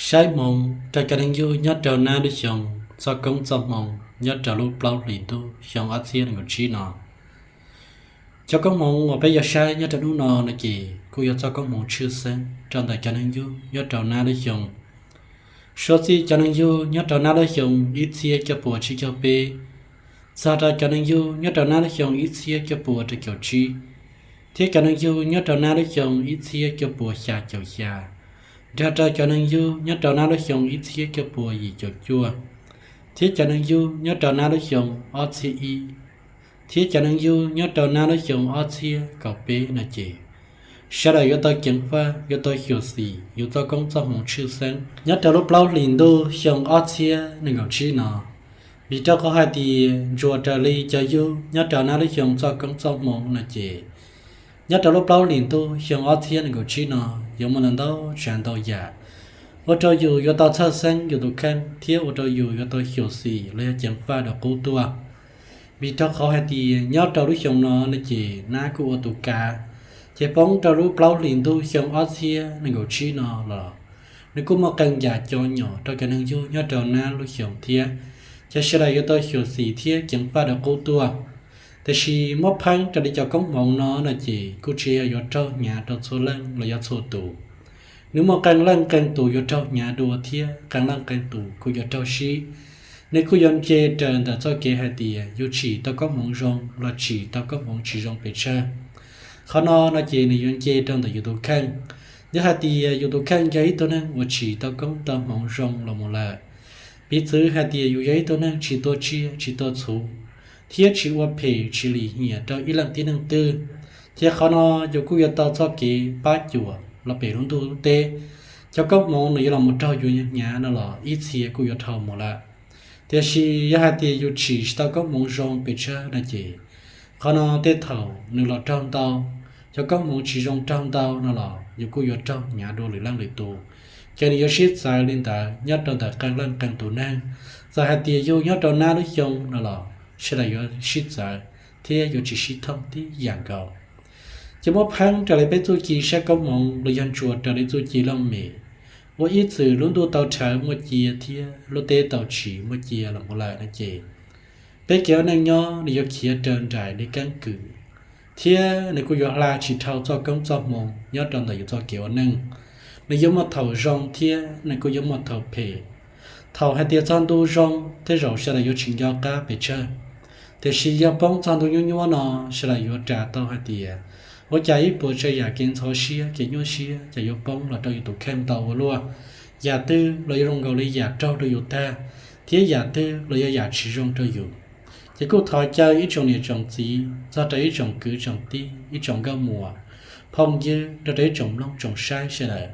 Saib hmoov rau cov neeg yug nyob rau nab lub xyoo txoj koob txoj hmoov nyob rau lub plaub hlis ntuj xyoo ob txhiab nees nkaum tsib no. Cov koob hmoov uas peb yuav saib nyob rau hnub no no ces kuj yog txoj koob hmoov tshwj xeeb rau ntawm cov neeg yug nyob rau nab lub xyoo. Suav txij cov neeg yug nyob rau nab lub xyoo ib txhiab cuaj puas tsib caug peb, txog rau cov neeg yug nyob rau nab lub xyoo ib txhiab cuaj puas rau caum tsib, thiab cov neeg yug nyob rau nab lub xyoo ib txhiab cuaj puas xya caum xya, nrog rau cov neeg yug nyob rau nab lub xyoo ib txhiab cuaj puas yim caum cuaj, thiab cov neeg yug nyob rau nab lub xyoo ob txhiab ib, thiab cov neeg yug nyob rau nab lub xyoo ob txhiab kaum peb no ces sawv daws yuav tau ceev faj, yuav tau xyuam xim yus txoj koob txoj hmoov tshwj xeeb nyob rau lub plaub hlis ntuj xyoo ob txhiab nees nkaum tsib no. Vim rau qhov hais tias ntsuas raws li cov yug nyob rau nab lub xyoo txoj koob txoj hmoov no ces nyob rau lub plaub hlis ntuj xyoo ob txhiab nees nkaum tsib no yuav muaj ntau ntau tsav ntau yam ua rau yus yuav tau txhawj xeeb yus tus kheej thiab ua rau yus yuav tau xyuam xim los yog ceev faj rau qub tuaj. Vim rau qhov hais tias nyob rau lub xyoo no no ces nab kuj ua tus kav, ces poob rau lub plaub hlis ntuj xyoo ob txhiab nees nkaum tsib no los nws kuj muaj qee yam cov nyom rau cov neeg yug nyob rau nab lub xyoo thiab. Ces sawv daws yuav tau xyuam xim thiab ceev faj rau qub tuaj. Tiam sis muab pheeb raws li cov koob hmoov no no ces kuj tsis yog yuav raug hnyav rau txhua leej los yog txhua tus. Nws muaj qee leej qee tus yuav raug hnyav dua thiab qee leej qee tus kuj yuav raug sib. Nws kuj yuav nce raws ntawm txoj kev hais tias yus tsim tau koob hmoov zoo los tsim tau koob hmoov tsis zoo pes tsawg. Qhov no no ces nws yuav nce rau ntawm yus tus kheej. Yog hais tias yus tus kheej yog ib tug neeg uas tsim tau koob tau hmoov zoo los mus lawm, piv txwv hais tias yus yog ib tug neeg tsis tua tsiaj tsis tua txhuv, thiab tsis ua phem tsis lim hiam rau ib leej tib neeg twg, ces qhov no yus kuj yuav tau txoj kev pab cuam los pem lub ntuj lub teb. Cov koob hmoov nws yuav los mus raug yus hnyav no los ib txhia kuj yuav dhau mus lawm. Tiam sis yog hais tias yus tsim tsis tau koob hmoov zoo pes tsawg no ces qhov no tej thaum nws los raug ntau, cov koob hmoov tsis zoo raug ntau no los yus kuj yuav raug hnyav dua lwm leej lwm tus. Ces nws yuav sib txawv li ntawd nyob rau ntawm qee leej qee tus neeg. Txawm hais tias yug nyob rau nab lub xyoo no los sawv daws yuav sib txawv thiab yuav tsis sib thooj tib yam nkaus. Ces muab pheeb raws li peb txuj ci saib koob hmoov los yog ntsuas raws li txuj ci looj mem, ua ib txwm lub ntuj tau rhawv muaj cia thiab lub teb tau tsim muaj cia los mus lawm no ces peb kev ua neej nyob nws yuav khiav raws nraim li keeb kwm, thiab nws kuj yuav hla tsis dhau txoj koob txoj hmoov nyob rau ntawm yus txoj kev ua neej. Nws yuav muaj thaum zoo thiab nws kuj yuav muaj thaum phem. Thaum hais tias txog ntu zoo tej zaum sawv daws yuav tsis nco qab pes tsawg. Tiam sis yog poob txog ntu nyuaj nyuaj no, sawv daws yuav ras tau hais tias ua cas ib puas tsav yam kev ntxhov siab kev nyuaj siab ces yuav poob los rau yus tus kheej ntau ua luaj. Yam twg los yuav zoo nkaus li yam raug rau yus tag, thiab yam twg los yog yam tsis zoo rau yus. Ces kuj thov caw ib tsoom niam tsoom txiv txog rau ib tsoom kwv tsoom tij ib tsoom nkauj muam phooj ywg nrog rau ib tsoom mloog tsoom saib sawv daws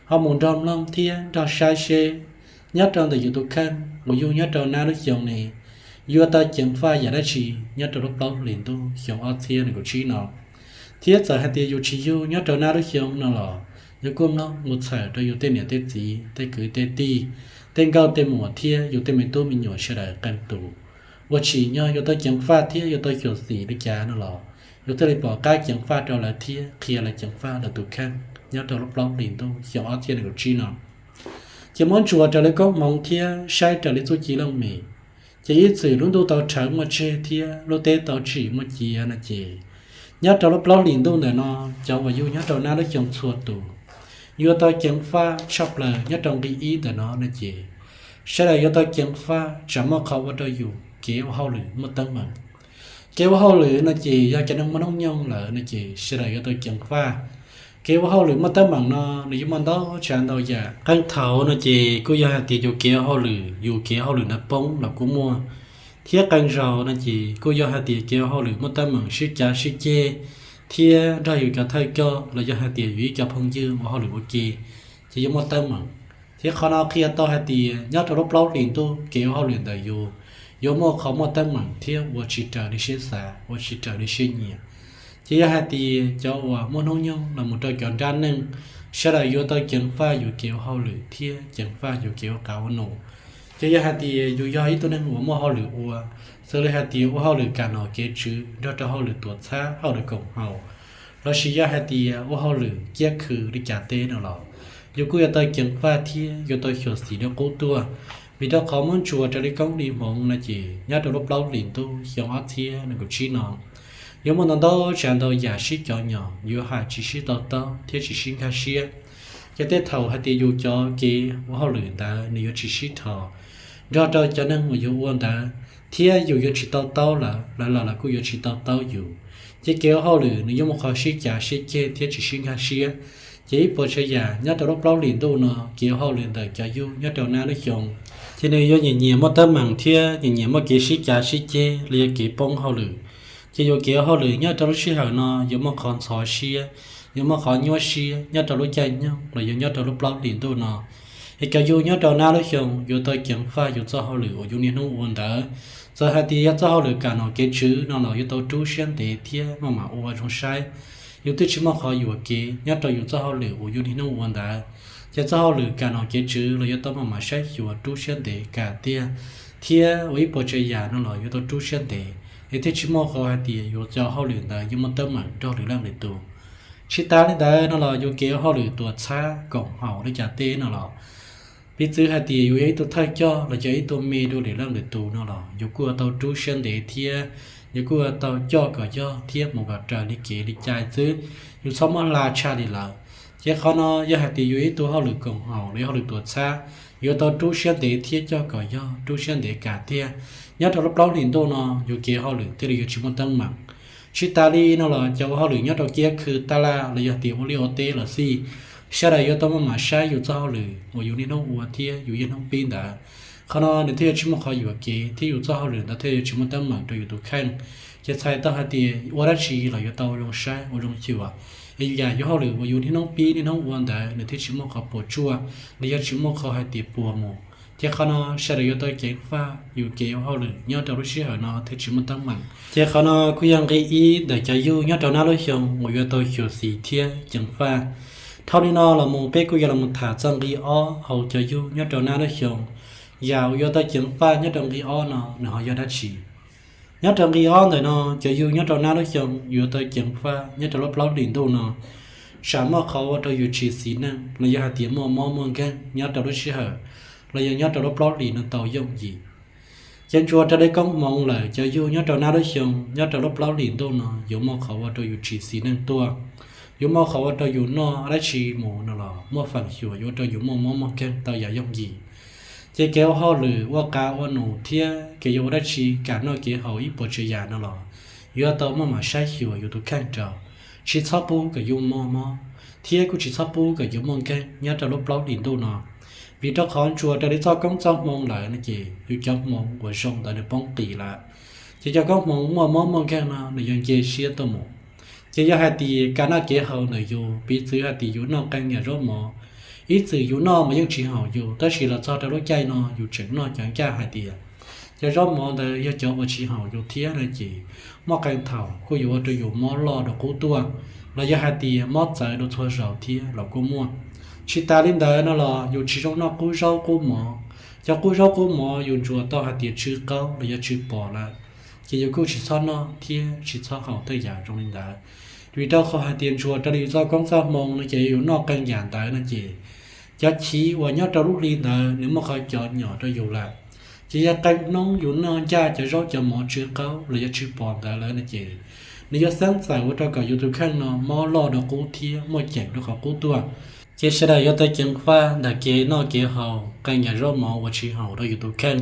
ho mus nrog mloog thiab nrog saib seb nyob rau ntawm yus tus kheej uas yug nyob rau nab lub xyoo ne, yuav tau ceev faj yam dab tsi nyob rau lub plaub hlis ntuj xyoo ob txhiab nees nkaum tsib no. Thiab txawm hais tias yus tsis yug nyob rau nab lub xyoo no los yus kuj mloog mus txhawm rau yus tej niam tej txiv tej kwv tej tij, tej nkauj tej muam thiab yus tej me tub me nyuam sawv daws qee tus uas tsim nyog yuav tau ceev faj thiab yuav tau xyuam xim li cas no los yus thiaj li pom qab ceev faj rau lawv thiab qhia lawv ceev faj lawv tus kheej nyob rau lub plaub hlis ntuj xyoo ob txhiab nees nkaum tsib no. Ces muab ntsuas raws li koob hmoov thiab saib raws li txuj ci looj mem, ces ib txwm lub ntuj tau rhawv muaj tseg thiab lub teb tau tsim muaj cia no ces nyob rau lub plaub hlis ntuj ntawm no, cov uas yug nyob rau nab lub xyoo txhua tus yuav tau ceev faj tshaj plaws nyob rau nqi ib ntawm no no ces sawv daws yuav tau ceev faj tsam muaj qhov ua rau yus kev ua hauj lwm muaj teeb meem. Kev ua hauj lwm no ces yog cov neeg muaj hnub nyoog lawm no ces sawv daws yuav tau ceev faj. Kev ua hauj lwm muaj teeb meem no nws yuav muaj ntau tsav ntau yam. Qee thaum no ces kuj yog hais tias yus kev ua hauj lwm, yus kev ua hauj lwm ntawd poob los kuj muaj, thiab qee zaus no ces kuj yog hais tias kev ua hauj lwm muaj teeb meem sib cav sib ceg thiab nrog yus cov thawj coj los yog hais tias yus ib co phooj ywg ua hauj lwm ua ke ces yuav muaj teeb meem. Thiab qhov no qhia tau hais tias nyob rau lub plaub hlis ntuj kev ua hauj lwm ntawm yus yuav muaj qhov muaj teeb meem thiab ua tsis raws li siab xav, ua tsis raws li siab nyiam. Ces yog hais tias cov uas muaj hnub nyoog los mus rau cov nrab neej, sawv daws yuav tau ceev faj yus kev ua hauj lwm thiab ceev faj yus kev ua qav ua num. Ces yog hais tias yus yog ib tug neeg uas muaj hauj lwm ua, xws li hais tias ua hauj lwm kam nom kev tswv nrog rau hauj lwm tuam txhab hauj lwm koom haum, lossis yog hais tias ua hauj lwm ciaj khw li cas teb no los Yus kuj yuav tau ceev faj thiab yuav tau xyuam xim rau qub tuaj, vim rau qhov muab ntsuas raws li koob li hmoov no ces nyob rau lub plaub hlis ntuj xyoo ob txhiab nees nkaum tsib no, yuav muaj ntau ntau tsav ntau yam sib cov nyom yuav hais tsis sib to taub thiab tsis sib nkag siab. Ces tej thaum hais tias yus cov kev ua hauj lwm ntawd nws yuav tsis sib dhos nrog rau cov neeg uas yus ua ntawd, thiab yus yuav tsis to taub lawv, lawv los lawv kuj yuav tsis to taub yus. Ces kev ua hauj lwm nws yuav muaj qhov sib cav sib ceg thiab tsis sib nkag siab. Ces ib puas tsav yam nyob rau lub plaub hlis ntuj no, kev ua hauj lwm ntawm cov yug nyob rau nab lub xyoo, ces nws yuav nyiam nyiam muaj teeb meem thiab nyiam nyiam muaj kev sib cav sib ceg los yog kev poob hauj lwm. Ces yus kev ua hauj lwm nyob rau lub sij hawm no yuav muaj qhov ntxhov siab, yuav muaj qhov nyuaj siab nyob rau lub caij nyoog los yog nyob rau lub plaub hlis ntuj no. Es cov yug nyob rau nab lub xyoo yuav tau ceev faj yus txoj hauj lwm uas yus niaj hnub ua ntawd. Txawm hais tias yog txoj hauj lwm kam nom kev tswv no los yuav tau rub siab ntev thiab maj mam ua zoo saib. Yus twb tsis muaj qhov yuam kev nyob rau yus txoj hauj lwm uas yus niaj hnub ua ntawd. Ces txoj hauj lwm kam nom kev tswv los yuav tau maj mam saib xyuas rub siab ntev kam tiag, thiab ua ib puas tsav yam no los yuav tau rub siab ntev, es thiaj tsis muaj qhov hais tias yus cov hauj lwm ntawd yuav muaj teeb meem nrog lwm leej lwm tus. Tsis tas li ntawd no los yus kev ua hauj lwm tuam txhab koom haum li cas tej no los, piv txwv hais tias yus yog ib tug thawj coj los yog ib tug me rau lwm leej lwm tus no los yus kuj yuav tau rub siab ntev thiab yus kuj yuav tau coj kom yog thiab mus kom raws li kev li cai xwb, yus txhob muab hla tshaj li lawm. Ces qhov no yog hais tias yus ib tug hauj lwm koom haum los yog hauj lwm tuam txhab, yuav tau rub siab ntev thiab coj kom yog, rub siab ntev kam tiag. Nyob rau lub plaub hlis ntuj no yus kev hauj lwm thiaj li yuav tsis muaj teeb meem. Tsis tas li no los cov ua hauj lwm nyob rau kiab khw taj laj los yog tias ua liaj ua teb los xij, sawv daws yuav tau maj mam saib yus txoj hauj lwm uas yus niaj hnub ua thiab yus niaj hnub pib ntawd. Qhov no nws thiaj yuav tsis muaj qhov yuam kev thiab yus txoj hauj lwm ntawd thiaj yuav tsis muaj teeb meem rau yus tus kheej. Ces txhais tau hais tias ua dab tsi los yuav tau ua zoo saib ua zoo xyuas, es yam yus hauj lwm uas yus niaj hnub pib niaj hnub ua ntawd nws thiaj tsis muaj qhov puas tsuaj, los yog tsis muaj qhov hais tias puas mus. Ces qhov no sawv daws yuav tau ceev faj yus kev ua hauj lwm nyob rau lub sij hawm no thiaj tsis muaj teeb meem. Ces qhov no kuj yog nqi ib ntawm cov yug nyob rau nab lub xyoo uas yuav tau xyuam xim thiab ceev faj. Dhau li no los mus peb kuj yuav los tham txog nqi ob hauv cov yug nyob rau nab lub xyoo. Yam uas yuav tau ceev faj nyob rau nqi ob no nws ho yog dab tsi? Nyob rau nqi ob ntawm no, cov yug nyob rau nab lub xyoo yuav tau ceev faj nyob rau lub plaub hlis ntuj no, tsam muaj qhov ua rau yus tsis xis neej los yog hais tias muaj mob muaj nkeeg nyob rau lub sij hawm los yog nyob rau lub plaub hlis no tau yooj yim. Ces ntsuas raws li koob hmoov lawm cov yug nyob rau nab lub xyoo nyob rau lub plaub hlis ntuj no yuav muaj qhov ua rau yus tsis xis neej tuaj, yuav muaj qhov ua rau yus noj dab tsi mus no los muaj feem xyuam yuav ua rau yus muaj mob muaj nkeeg tau yam yooj yim. Ces kev ua hauj lwm ua qav ua num thiab kev yuav ua dab tsi kam noj kev haus ib puas tsav yam no los yuav tau maj mam saib xyuas yus tus kheej rau, tsis txhob pub kom yus muaj mob, thiab kuj tsis txhob pub kom yus muaj nkeeg nyob rau lub plaub hlis ntuj no. Vim rau qhov ntsuas raws li txoj koob txoj hmoov lawm no ces yus cov hmoov uas zoo ntawd nws poob qis lawm. Ces cov koob hmoov muaj mob muaj nkeeg no nws yuav nce siab tuaj mus. Ces yog hais tias kam noj kev haus ntawm yus, piv txwv hais tias yus noj qee yam zaub mov, ib txwm yus noj mas yeej tsis haum yus, tab sis los txog rau lub caij no yus tseem noj cov ncaj hais tias cov zaub mov ntawd yog cov uas tsis haum yus thiab no ces muaj qee thaum kuj yuav ua rau yus mob loj rau qub tuaj, los yog hais tias mob txawv rau txhua zaus thiab los kuj muaj. Tsis tas li ntawd no los yus tsis zoo noj qub zaub qub mov. Cov qub zaub qub mov yus ntsuas tau hais tias tsw qaub los yog tsw pos lawm, ces yus kuj tsis txhob noj thiab tsis txhob haus tej yam zoo li ntawd. Vim rau qhov hais tias ntsuas raws li yus txoj koob txoj hmoov no ces yus noj qee yam ntawd no ces cov chiv uas nyob rau lub hli ntawd nws muaj qhov cov nyom rau yus lawm. Ces yog qee hnub yus noj ncaj cov zaub cov mov tsw qaub los yog tsw pos ntawd lawm no ces nws yuav xeeb txawm ua rau kom yus tus kheej no mob loj rau qub thiab muaj ceem rau qhov qub tuaj. Ces sawv daws yuav tau ceev faj ntawm kev noj kev haus qee yam zaub mov uas tsis haum rau yus tus kheej.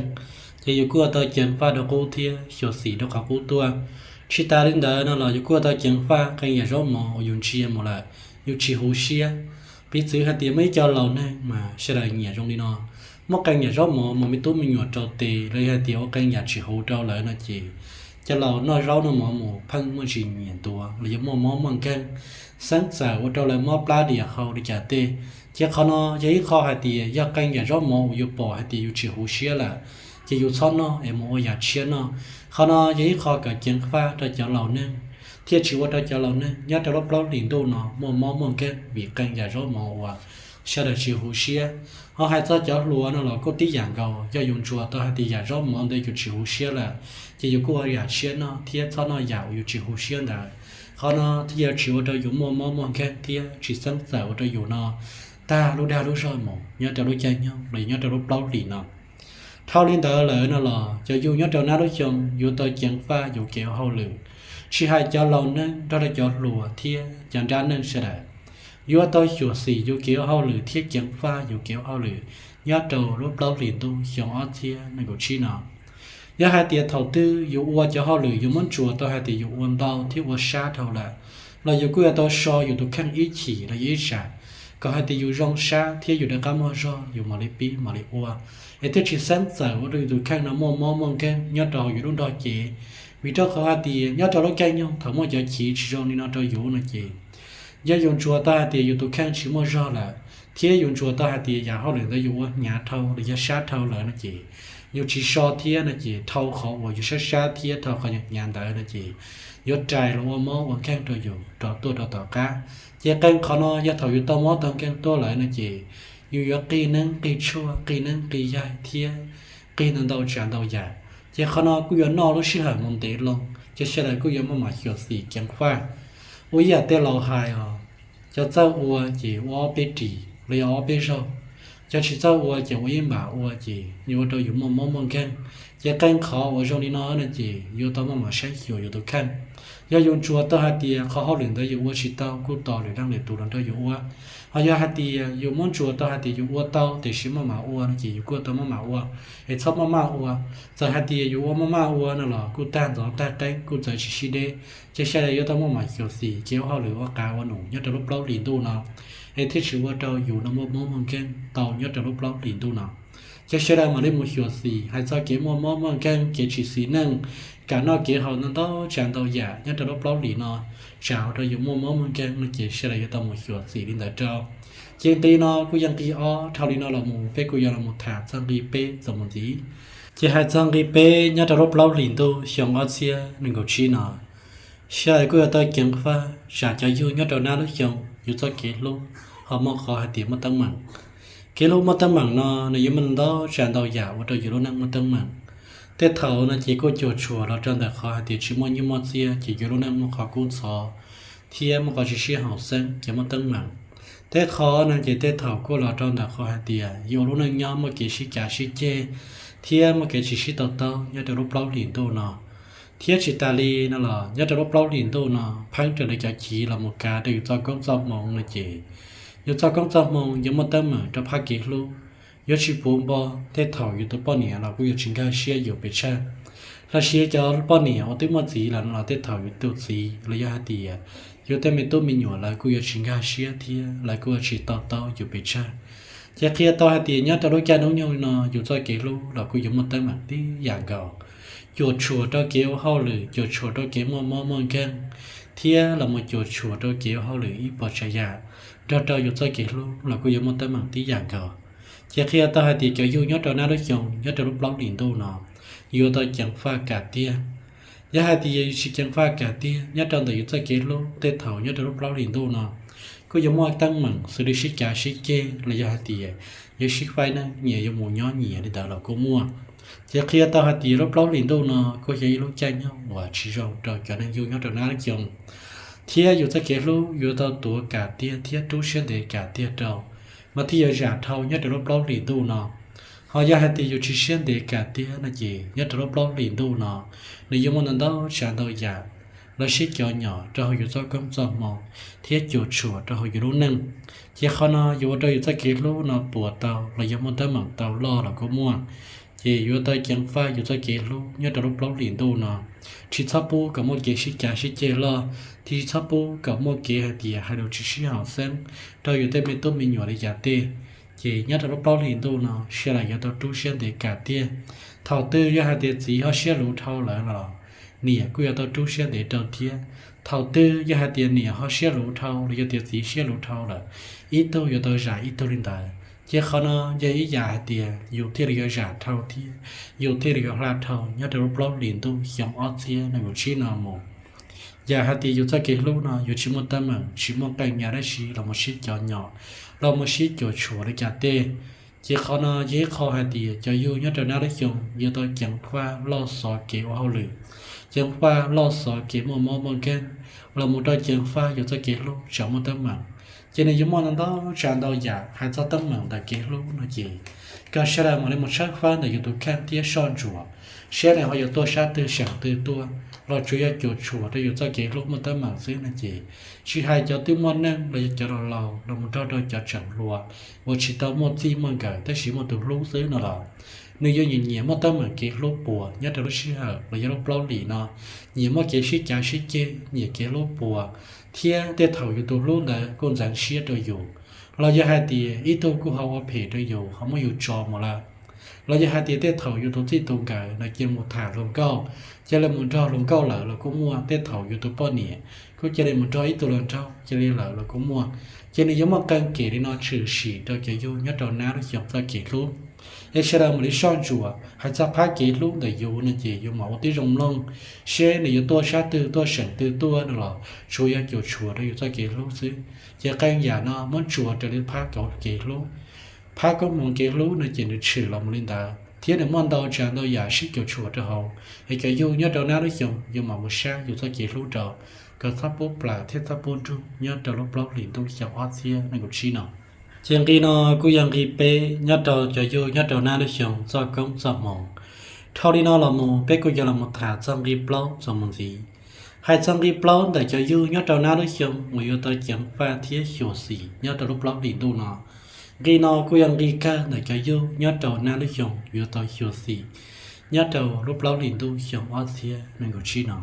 Ces yus kuj yuav tau ceev faj rau qub thiab xyuam xim rau qhov qub tuaj. Tsis tas li ntawd no los yus kuj yuav tau ceev faj qee yam zaub mov uas yus ntsia mus lawm yus tsis huv siab. Piv txwv hais tias muaj ib co laus neeg mas sawv daws nyiam zoo li no, muab qee yam zaub mov mas me tub me nyuam rau tes los yog hais tias ua qee yam tsis huv rau lawv no ces cov laus noj zaub noj mov mus pheej muaj tsis nyiam ntuav los yog muaj mob muaj nkeeg, xeeb txawm ua rau lawv mob plab diam hau li cas tej. Ces qhov no yog ib qho hais tias yog qee yam zaub mov uas yus pom hais tias yus tsis huv siab lawm, ces yus txhob noj es mus ua yam tshiab noj. Qhov no yog ib qho kom ceev faj rau cov laus neeg, thiaj tsis ua rau cov laus neeg nyob rau lub plaub hlis ntuj no muaj mob muaj nkeeg vim qee yam zaub mov uas sawv daws tsis huv siab. Ho hais txog cov hluas no los kuj tib yam nkaus, yog yus ntsuas tau hais tias yam zaub mov ntawd yus tsis huv siab lawm, ces yus kuj ua yam tshiab noj thiab txhob noj yam uas yus tsis huv siab ntawd. Qhov no thiaj yuav tsis ua rau yus muaj mob muaj nkeeg thiab tsis xeeb txawm ua rau yus no tag lub dag lub zog mus nyob rau lub caij nyoog los yog nyob rau lub plaub hlis no. Dhau li ntawd lawm no los cov yug nyob rau nab lub xyoo yuav tau ceev faj yus kev ua hauj lwm, tsis hais cov laus neeg nrog rau cov hluas thiab cov nrab neeg sawv daws yuav tau xyuam xim yus kev ua hauj lwm thiab ceev faj yus kev ua hauj lwm nyob rau lub plaub hlis ntuj xyoo ob txhiab nees nkaum tsib no. Yog hais tias thaum twg yus ua cov hauj lwm yus muab ntsuas tau hais tias yus ua ntau thiab ua sab dhau lawm, los yus kuj yuav tau so yus tus kheej ib chim los yog ib tsam, kom hais tias yus zoo sab thiab yus rov qab muaj zog yus mam li pib mam li ua, es thiaj tsis xeeb txawm ua rau yus tus kheej no muaj mob muaj nkeeg nyob rau hauv yus lub nrog cev. Vim rau qhov hais tias nyob rau lub caij nyoog thaum muaj cov chiv tsis zoo li no rau yus no ces, yog yus ntsuas tau hais tias yus tus kheej tsis muaj zog lawm, thiab yus ntsuas tau hais tias yam hauj lwm ntawd yus ua hnyav dhau los yog sab dhau lawm no ces, yus tsis so thiab no ces dhau qhov uas yus sab sab thiab dhau qhov hnyav ntawd no ces, yuav rais los ua mob ua nkeeg rau yus rov tuaj rau tom qab. Ces qee qhov no yog thaum yus tau mob tau nkeeg tuaj lawm no ces, yus yuav qig neeb qig tshuaj qig neeb qig yaig thiab qig ntau ntau tsav ntau yam. Ces qhov no kuj yuav noj lub sij hawm mus ntev loo, ces sawv daws kuj yuav maj mam xyuam xim ceev faj. Ua ib yam tej laus hais os, cov txawj ua ces ua ob peb ris los yog ob peb zaug, cov tsis txawj ua ces ua ib npam ua ces yuav ua rau yus muaj mob muaj nkeeg. Ces qee qhov uas zoo li no no ces yuav tau maj mam saib xyuas yus tus kheej. Yog yus ntsuas tau hais tias qhov hauj lwm ntawd yus ua tsis tau kuj tos lwm leej lwm tus los nrog yus ua. Ho yog hais tias yus muab ntsuas tau hais tias yus ua tau tiam sis maj mam ua no ces yus kuj tau maj mam ua, es txhob maj maj ua. Txawm hais tias yus ua maj maj ua no los kuj tag ntxov tag qeeb kuj txawv tsis sib deb. Ces sawv daws yuav tau maj mam xyuam xim kev ua hauj lwm ua qav ua num nyob rau lub plaub hlis ntuj no, es thiaj tsis ua rau yus no muaj mob muaj nkeeg tau nyob rau lub plaub hlis ntuj no. Ces sawv daws mam li mus xyuam xim hais txog kev muaj mob muaj nkeeg, kev tsis xis neej, kam noj kev haus ntau ntau tsav ntau yam nyob rau lub plaub hlis no, tsam ua rau yus muaj mob muaj nkeeg no ces sawv daws yuav tau mus xyuam xim li ntawd rau. Ces nqi no kuj yog nqi ob, dhau li no los mus peb kuj yuav los mus tham txog nqi peb txuas mus ntxiv. Ces hais txog nqi peb nyob rau lub plaub hlis ntuj xyoo ob txhiab nees nkaum tsib no, sawv daws kuj yuav tau ceev faj tsam cov yug nyob rau nab lub xyoo yus txoj kev hlub ho muaj qhov hais tias muaj teeb meem. Kev hlub muaj teeb meem no nws yuav muaj ntau tsav ntau yam ua rau yus lub neej muaj teeb meem. Tej thaum no ces kuj cuam tshuam los rau ntawm qhov hais tias tsis muaj nyiaj muaj txiaj ces yus lub neej muaj qhov kub ntxhov thiab muaj qhov tsis sib haum xeeb ces muaj teeb meem. Tej qhov no ces tej thaum kuj los rau ntawm qhov hais tias yus lub neej nyob muaj kev sib cav sib ceg thiab muaj kev tsis sib to taub nyob rau lub plaub hlis ntuj no. Thiab tsis tas li no los nyob rau lub plaub hlis ntuj no pheeb raws li cov chiv los mus kav rau yus txoj koob txoj hmoo no ces, yus txoj koob txoj hmoo yuav muaj teeb meem rau phab kev hlub, yuav tsis puv npo. Tej thaum yus tus poj niam los kuj yuav tsis nkag siab yus pes tsawg, los sis cov poj niam uas twb muaj txiv lawm no los tej thaum yus tus txiv los yog hais tias yus tej me tub me nyuam lawv kuj yuav tsis nkag siab thiab lawv kuj yuav tsis to taub yus pes tsawg. Ces qhia tau hais tias nyob rau lub caij hnub nyoog no yus txoj kev hlub los kuj yuav muaj teeb meem tib yam nkaus. Cuam tshuam rau kev ua hauj lwm, cuam tshuam rau kev muaj mob muaj nkeeg, thiab los mus cuam tshuam rau kev ua hauj lwm ib puas tsav yam, nrog rau yus txoj kev hlub los kuj yuav muaj teeb meem tib yam nkaus. Ces qhia tau hais tias cov yug nyob rau nab lub xyoo nyob rau lub plaub hlis ntuj no, yuav tau ceev faj kam tiag. Yog hais tias yus tsis ceev faj kam tiag nyob rau ntawm yus txoj kev hlub tej thaum nyob rau lub plaub hlis ntuj no, kuj yuav muaj teeb meem xws li sib cav sib ceg los yog hais tias yuav sib faib neej nyias yuav mus nyob nyias li ntawd los kuj muaj. Ces qhia tau hais tias lub plaub hlis ntuj no kuj yog ib lub caij nyoog uas tsis zoo rau cov neeg yug nyob rau nab lub xyoo, thiab yus txoj kev hlub yuav tau tuav kam tiag thiab rub siab ntev kam tiag rau, mas thiaj yuav zam dhau nyob rau lub plaub hlis ntuj no. Ho yog hais tias yus tsis siab ntev kam tiag no ces nyob rau lub plaub hlis ntuj no, nws yuav muaj ntau ntau tsav ntau yam los sib cov nyom rau hauv yus txoj koob txoj hmoo thiab cuam tshuam rau hauv yus lub neej. Ces qhov no yuav ua rau yus txoj kev hlub no puas tau los yog muaj teeb meem tau loj los kuj muaj. Ces yuav tau ceev faj yus txoj kev hlub nyob rau lub plaub hlis ntuj no, tsis txhob pub kom muaj kev sib cav sib ceg loj, thiab tsis txhob pub kom muaj kev hais tias hais lus tsis sib haum xeeb rau yus tej me tub me nyuam li cas tej. Ces nyob rau lub plaub hlis ntuj no sawv daws yuav tau rub siab ntev kam tiag. Thaum twg yog hais tias txiv ho siab luv dhau lawm los niam kuj yuav tau rub siab ntev rau thiab. Thaum twg yog hais tias niam ho siab luv dhau los yog tias txiv siab luv dhau lawm, ib tug yuav tau zam ib tug li ntawd. Ces qhov no yog ib yam hais tias yus thiaj li yuav zam dhau thiab yus thiaj li yuav hla dhau nyob rau lub plaub hlis ntuj xyoo ob txhiab nees nkaum tsib no mus. Yam hais tias yus txoj kev hlub no yuav tsis muaj teeb meem, tsis muaj qee yam dab tsi los mus sib cov nyom, los mus sib cuam tshuam li cas tej. Ces qhov no yog ib qho hais tias cov yug nyob rau nab lub xyoo yuav tau ceev faj loj xov kev ua hauj lwm, ceev faj loj xov kev muaj mob muaj nkeeg, los mus rau ceev faj yus txoj kev hlub tsam muaj teeb meem. Ces nws yuav muaj ntau ntau tsav ntau yam hais txog teeb meem ntawm kev hlub no ces kom sawv daws mam li mus tshawb fawb ntawm yus tus kheej thiab soj ntsuam, saib nws ho yuav tuaj sab twg seem twg tuaj, los tsuas yog cuam tshuam rau yus txoj kev hlub muaj teeb meem xwb no ces, tsis hais cov twb muaj neej los yog cov laus laus los mus nrog rau cov tseem hluas uas tsis tau muaj txij muaj nkawm tab sis muaj tus hlub xwb no los, nws yuav nyiam nyiam muaj teeb meem kev hlub puas nyob rau lub sij hawm los yog lub plaub hlis no, nyiam muaj kev sib cav sib ceg, nyiam kev hlub puas, thiab tej thaum yus tus hlub ntawd kuj ntxeev siab rau yus, los yog hais tias ib tug kuj ho ua phem rau yus ho muab yus tso mus lawm, los yog hais tias tej thaum yus tus txij tus nkawm no cia li mus tham hluas nkauj, cia li mus nrog hluas nkauj lawm los kuj muaj, tej thaum yus tus poj niam kuj cia li mus nrog ib tug hluas nraug cia li lawm los kuj muaj. Ces nws yuav muaj qee kem li no tshwm sim rau cov yug nyob rau nab lub xyoo txoj kev hlub. Es sawv daws mam li soj ntsuam hais txog phab kev hlub ntawm yus no ces yus mam ua tib zoo mloog, seb nws yuav tuaj sab twg tuaj seem twg tuaj no los tsuas yog cuam tshuam rau yus txoj kev hlub xwb. Ces qee yam no muab tsuas raws li phab kev hlub, phab koob hmoov kev hlub no ces nws tshwm los mus li ntawd thiab nws muaj ntau tsav ntau yam sib cuam tshuam rau hauv. Es cov yug nyob rau nab lub xyoo yus mam mus saib yus txoj kev hlub rau, kom txhob pub plam thiab txhob pub nrug nyob rau lub plaub hlis ntuj xyoo ob txhiab nees nkaum tsib no. Ces nqi no kuj yog nqi peb nyob rau cov yug nyob rau nab lub xyoo txoj koob txoj hmoov. Dhau li no los mus peb kuj yuav los mus tham txog nqi plaub txuas mus ntxiv. Hais txog nqi plaub ntawm cov yug nyob rau nab lub xyoo uas yuav tau ceev faj thiab xyuam xim nyob rau lub plaub hlis ntuj no. Nqi no kuj yog nqi kawg ntawm cov yug nyob rau nab lub xyoo yuav tau xyuam xim nyob rau lub plaub hlis ntuj xyoo ob txhiab nees nkaum tsib no.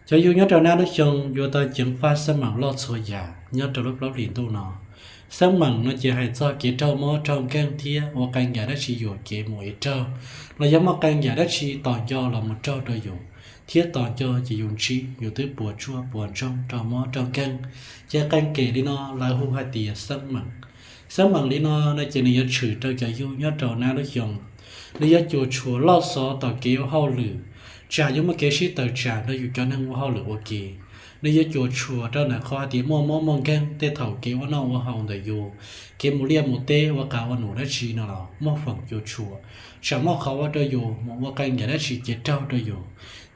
Cov yug nyob rau nab lub xyoo yuav tau ceev faj xeeb meem loj txhua yam nyob rau lub plaub hlis ntuj no. Xeeb meem no ces hais txog kev raug mob raug nkeeg thiab ua qee yam dab tsi yuam kev mus es raug, los yog muaj qee yam dab tsi tos nco los mus raug rau yus, thiab tos nco ces yus ntsib yus twb puas tsuaj puas ntsoog raug mob raug nkeeg. Ces qee kem li no lawv hu hais tias xeeb meem. Xeeb meem li no no ces nws yuav tshwm rau cov yug nyob rau nab lub xyoo. Nws yuav cuam tshuam loj xov tom kev ua hauj lwm, tsam yuav muaj kev sib tawm tsam nrog yus cov neeg ua hauj lwm ua ke. Nws yuav cuam tshuam rau ntawm qhov hais tias muaj mob muaj nkeeg tej thaum kev ua noj ua haus ntawm yus, kev mus liaj mus teb ua qav ua num dab tsi no los muaj feem cuam tshuam, tsam muaj qhov ua rau yus mus ua qee yam dab tsi ces raug rau yus,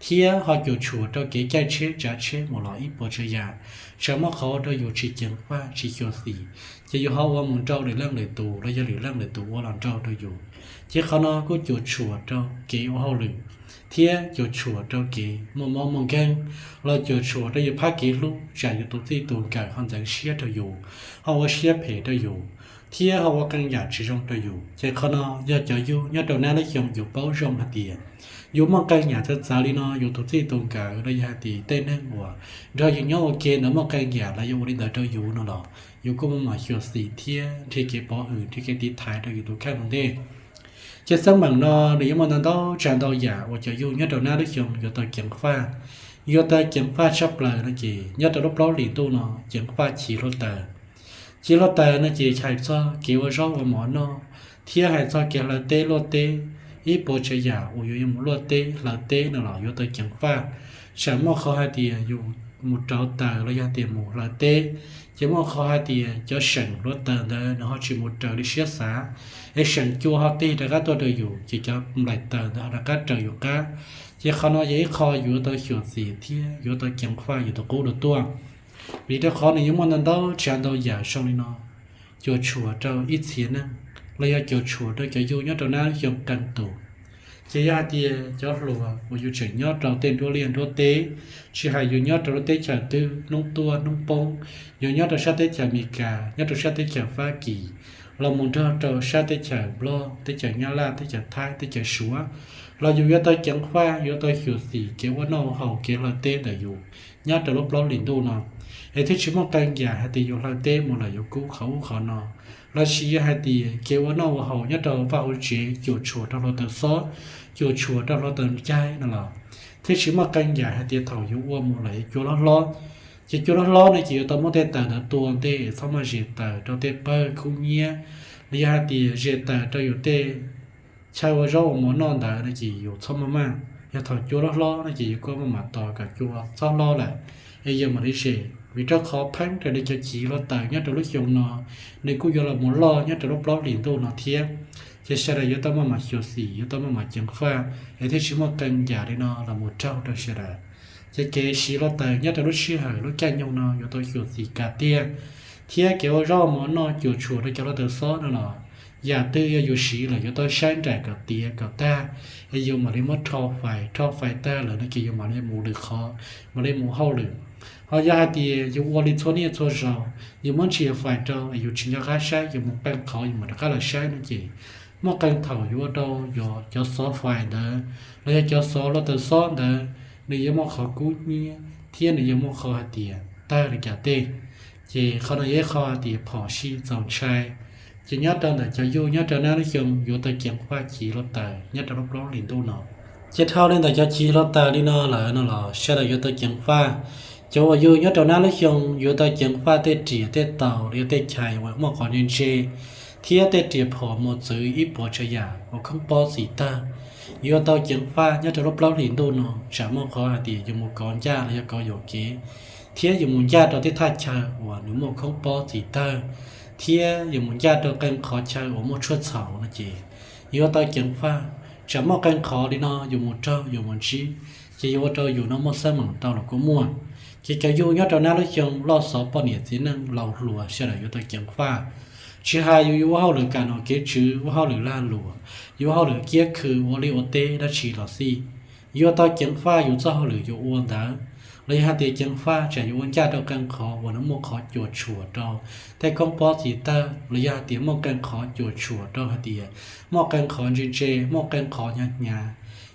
thiab ho cuam tshuam rau kev caij tsheb tsav tsheb mus los ib puas tsav yam, tsam muaj qhov ua rau yus tsis ceev faj tsis xyuam xim, ces yus ho ua mus nrau lwm leej lwm tus los yog lwm leej lwm tus ua los nrau rau yus. Ces qhov no kuj cuam tshuam rau kev ua hauj lwm, thiab cuam tshuam rau kev muaj mob muaj nkeeg, los cuam tshuam rau yus phab kev hlub tsam yus tus txij tus nkawm ho ntxeev siab rau yus, ho ua siab phem rau yus, thiab ho ua qee yam tsis zoo rau yus. Ces qhov no yog cov yug nyob rau nab lub xyoo yus paub zoo hais tias yus muaj qee yam txawv txawv li no, yus tus txij tus nkawm los yog hais tias tej neeg uas nrog yus nyob ua ke ntawd muaj qee yam los yuav ua li ntawd rau yus no los yus kuj muaj mam xyuam xim thiab nrhiav kev pov hwm nrhiav kev tiv thaiv rau yus tus kheej ua ntej. Ces xeeb meem no nws yuav muaj ntau ntau tsav ntau yam uas cov yug nyob rau nab lub xyoo yuav tau ceev faj. Yuav tau ceev faj tshaj plaws no ces nyob rau lub plaub hlis ntuj no ceev faj chiv hluav taws. Chiv hluav taws no ces hais txog kev ua zaub ua mov noj, thiab hais txog kev hlawv teb luaj teb, ib puas tsav yam uas yus yuav mus luaj teb hlawv teb no los yuav tau ceev faj. Tsam muaj qhov hais tias yus mus rauv taws los yog tias mus hlawv teb, ces muaj qhov hais tias cov seem hluav taws ntawd nws ho tsis mus raws li siab xav, es seem cua ho tig rov qab tuaj rau yus ces cov nplaim taws ntawd ho rov qab raws yus qab. Ces qhov no yog ib qho yus yuav tau xyuam xim thiab yuav tau ceev faj yus tus qub dua tuaj. Vim rau qhov nws yuav muaj ntau ntau tsav ntau yam zoo li no cuam tshuam rau ib txhia neeg, los yog cuam tshuam rau cov yug nyob rau nab lub xyoo qee tus. Ces yog hais tias cov hluas uas yus tseem nyob rau tej nruab liaj nruab teb, tsis hais yus nyob rau lub teb chaws twg, hnub tuaj hnub poob, yus nyob rau sab teb chaws Amelikas, nyob rau sab teb chaws Fab Kis, los mus nrog rau sab teb chaws Nplog, teb chaws Nyab Laj, teb chaws Thaib, teb chaws Suav, los yus yuav tau ceev faj, yuav tau xyuam xim kev ua noj ua haus kev hlawv teb ntawm yus nyob rau lub plaub hlis ntuj no. Es thiaj tsis muaj qee yam hais tias yus hlawv teb mus lawm yuav kub qhov ub qhov no, los sis yog hais tias kev ua noj ua haus nyob rau vaj hauv tsev cuam tshuam rau hluav taws xob, cuam tshuam rau hluav taws ncaig no los thiaj tsis muaj qee yam hais tias thaum yus ua mus lawm yuav cua hlob hlob. Ces cua hlob hlob no ces yuav tau muab tej taws ntawd tua ntej, txhob maj zes taws rau tej pawg khub nyiab, los yog hais tias zes taws rau yus tej chaw ua zaub ua mov noj ntawd no ces yus txhob maj maj. Yog thaum cua hlob hlob no ces yus kuj maj mam tos kom cua txhob hlob lawm es yus mam li zes, vim rau qhov pheeb raws li cov chiv hluav taws nyob rau lub xyoo no nws kuj yuav los mus loj nyob rau lub plaub hlis ntuj no thiab. Ces sawv daws yuav tau maj mam xyuam xim, yuav tau maj mam ceev faj, es thiaj tsis muaj qee yam li no los mus raug rau sawv daws. Ces kev siv hluav taws nyob rau lub sij hawm lub caij nyoog no yuav tau xyuam xim kawg tiag, thiab kev ua zaub mov noj cuam tshuam rau cov hluav taws xob no los yam twg yog yus siv lawm yuav tau saib nraim kom tiav kom tag, es yus mam li muab rho fais, rho fais tag lawm no ces yus mam li mus lwm qhov, mam li mus hauj lwm. Ho yog hais tias yus ua li txhua niaj txhua zaus, yus muab ntsia fais rau es yus tsis nco qab saib, yus mus qee qhov yus mam rov qab los saib no ces muaj qee thaum yuav ua rau cov xov fais ntawd los yog cov xov hluav taws xob ntawd, nws yuav muaj qhov kub hnyiab thiab nws yuav muaj qhov hais tias tawg li cas tej. Ces qhov no yog ib qho hais tias phom sij txaus ntshai. Ces nyob rau ntawm cov yug nyob rau nab lub xyoo yuav tau ceev faj chiv hluav taws nyob rau lub plaub hlis ntuj no. Ces dhau li ntawm cov chiv hluav taws li no lawm no los sawv daws yuav tau ceev faj. Cov uas yug nyob rau nab lub xyoo yuav tau ceev faj tej riam tej taus los yog tej chais uas muaj qhov ntse ntse thiab tej riam phom mos txwv ib puas tsav yam uas khoob pob txim tawg. Yuav tau ceev faj nyob rau lub plaub hlis ntuj no tsam muaj qhov hais tias yus mus kov ncaj los yog kov yuam kev, thiab yus mus ncaj rau tej thaj chaw uas nws muaj khoob pob txim tawg, thiab yus mus ncaj rau qee qhov chaw uas muaj tshuaj txhaum no ces yuav tau ceev faj. Tsam muaj qee qhov li no yus mus raug yus mus ntsib, ces yuav ua rau yus no muaj xab meem tau los kuj muaj. Ces cov yug nyob rau nab lub xyoo loj xov poj niam txiv neej laus hluas sawv daws yuav tau ceev faj. Tsis hais yus yuav ua hauj lwm kam nom kev tswv, ua hauj lwm lag luam, yuav ua hauj lwm kiab khw ua liaj ua teb dab tsi los xij, yuav tau ceev faj yus txoj hauj lwm yuav ua ntawd. Los yog hais tias ceev faj tsam yuav ua ncaj rau qee qhov uas nws muaj qhov cuam tshuam rau tej khoob pob txim tawg, los yog hais tias muaj qee qhov cuam tshuam rau hais tias muaj qee qhov ntse ntse, muaj qee qhov hnyav hnyav,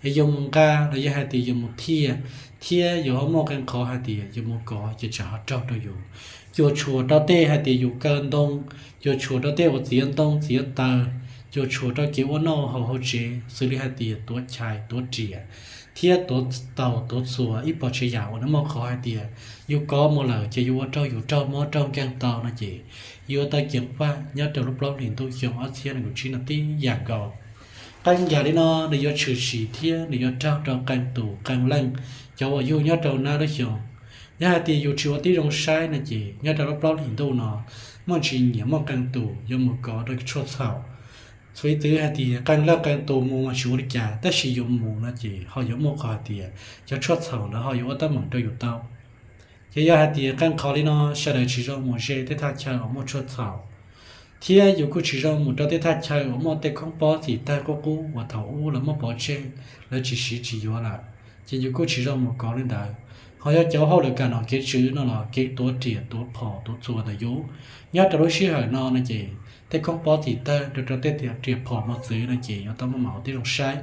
es yus mus nqa los yog hais tias yus mus thiaj, thiab yus ho muaj qee qhov hais tias yus mus kov ces tsam ho raug rau yus. Cuam tshuam rau tej hais tias yus kaw ntoo, cuam tshuam rau tej uas txiav ntoo txiav taws, cuam tshuam rau kev ua noj haus hauv tsev xws li hais tias tuav chais tuav riam, thiab tuav taus tuav txhuas ib puas tsav yam uas nws muaj qhov hais tias yus kov mus lawm ces yuav ua rau yus raug mob raug nkeeg tau no ces yuav tau ceev faj nyob rau lub plaub hlis ntuj xyoo ob txhiab nees nkaum tsib no tib yam nkaus. Qee yam li no nws yuav tshwm sim thiab nws yuav raug rau qee tus qee leej cov uas yug nyob rau nab lub xyoo. Yog hais tias yus tsis ua tib zoo saib no ces nyob rau lub plaub hlis ntuj no muaj ntsis nyiam muaj qee tus yuav mus kov rau tshuaj txhaum. Xws li twb hais tias qee leej qee tus mus mas tsis ua li cas, tab sis yus mus no ces ho yuav muaj qhov hais tias cov tshuaj txhaum ntawd ho yuav ua teeb meem rau yus tau. Ces yog hais tias qee qhov li no sawv daws tsis zoo mus ze tej thaj chaw uas muaj tshuaj txhaum, thiab yus kuj tsis zoo mus rau tej thaj chaw uas muaj tej khoob pob txim tawg qub qub uas thaum ub lawv muab pov tseg, lawv tsis siv tsis yuav lawm, ces yus kuj tsis zoo mus kov li ntawd. Ho yog cov hauj lwm kam nom kev tswv no los kev tuav riam tuav phom tuav txhuas ntawm yus nyob rau lub sij hawm no no ces tej khoob pob txim tawg rau rau tej riam phom mos txwv no ces yuav tau maj mam ua tib zoo saib.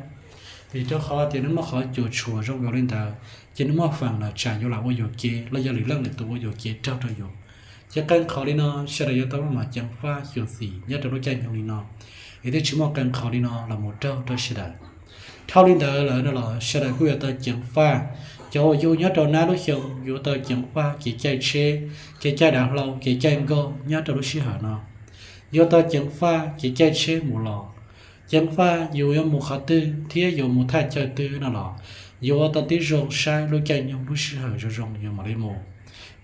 Vim rau qhov tias nws muaj qhov cuam tshuam zoo nkaus li ntawd ces nws muaj feem lawm tsam yuav lam ua yuam kev los yog lwm leej lwm tus ua yuam kev raug rau yus. Ces qee qhov li no sawv daws yuav tau maj mam ceev faj xyuam xim nyob rau lub caij nyoog li no, es thiaj tsis muaj qee qhov li no los mus raug rau sawv daws. Dhau li ntawd lawm no los sawv daws kuj yuav tau ceev faj. Cov uas yug nyob rau nab lub xyoo yuav tau ceev faj kev caij tsheb, kev caij dav hlau, kev caij nkoj nyob rau lub sij hawm no. Yuav tau ceev faj kev caij tsheb mus los, ceev faj yus yuav mus qhov twg thiab yuav mus thaj chaw twg no los yuav ua tau tib zoo saib lub caij nyoog lub sij hawm zoo zoo yus mam li mus.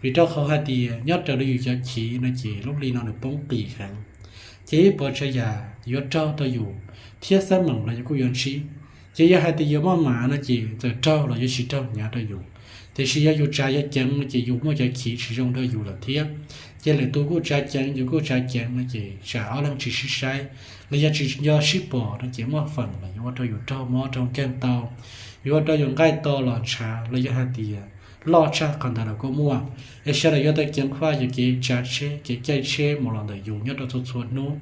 Vim rau qhov hais tias nyob raws li yus cov chiv no ces lub hli no nws poob qis heev, ces ib puas tsav yam yuav raug rau yus thiab xab meem los yus kuj yuav ntsib. Ces yog hais tias yus maj mam no ces txawm raug los yuav tsis raug hnyav rau yus, tiam sis yog yus tsav yus ceev no ces yus muaj cov chiv tsis zoo rau yus lawm thiab. Ces lwm tus kuj tsav ceev yus kuj tsav ceev no ces tsam ob leeg tsis sib saib los yog tsis nco sib pom no ces muaj feem los yuav ua rau yus raug mob raug nkeeg tau, yuav ua rau yus nqaij to los ntshav los yog hais tias loj tshaj qhov ntawd los kuj muaj. Es sawv daws yuav tau ceev faj yus kev tsav tsheb kev caij tsheb mus los ntawm yus nyob rau txhua txhua hnub,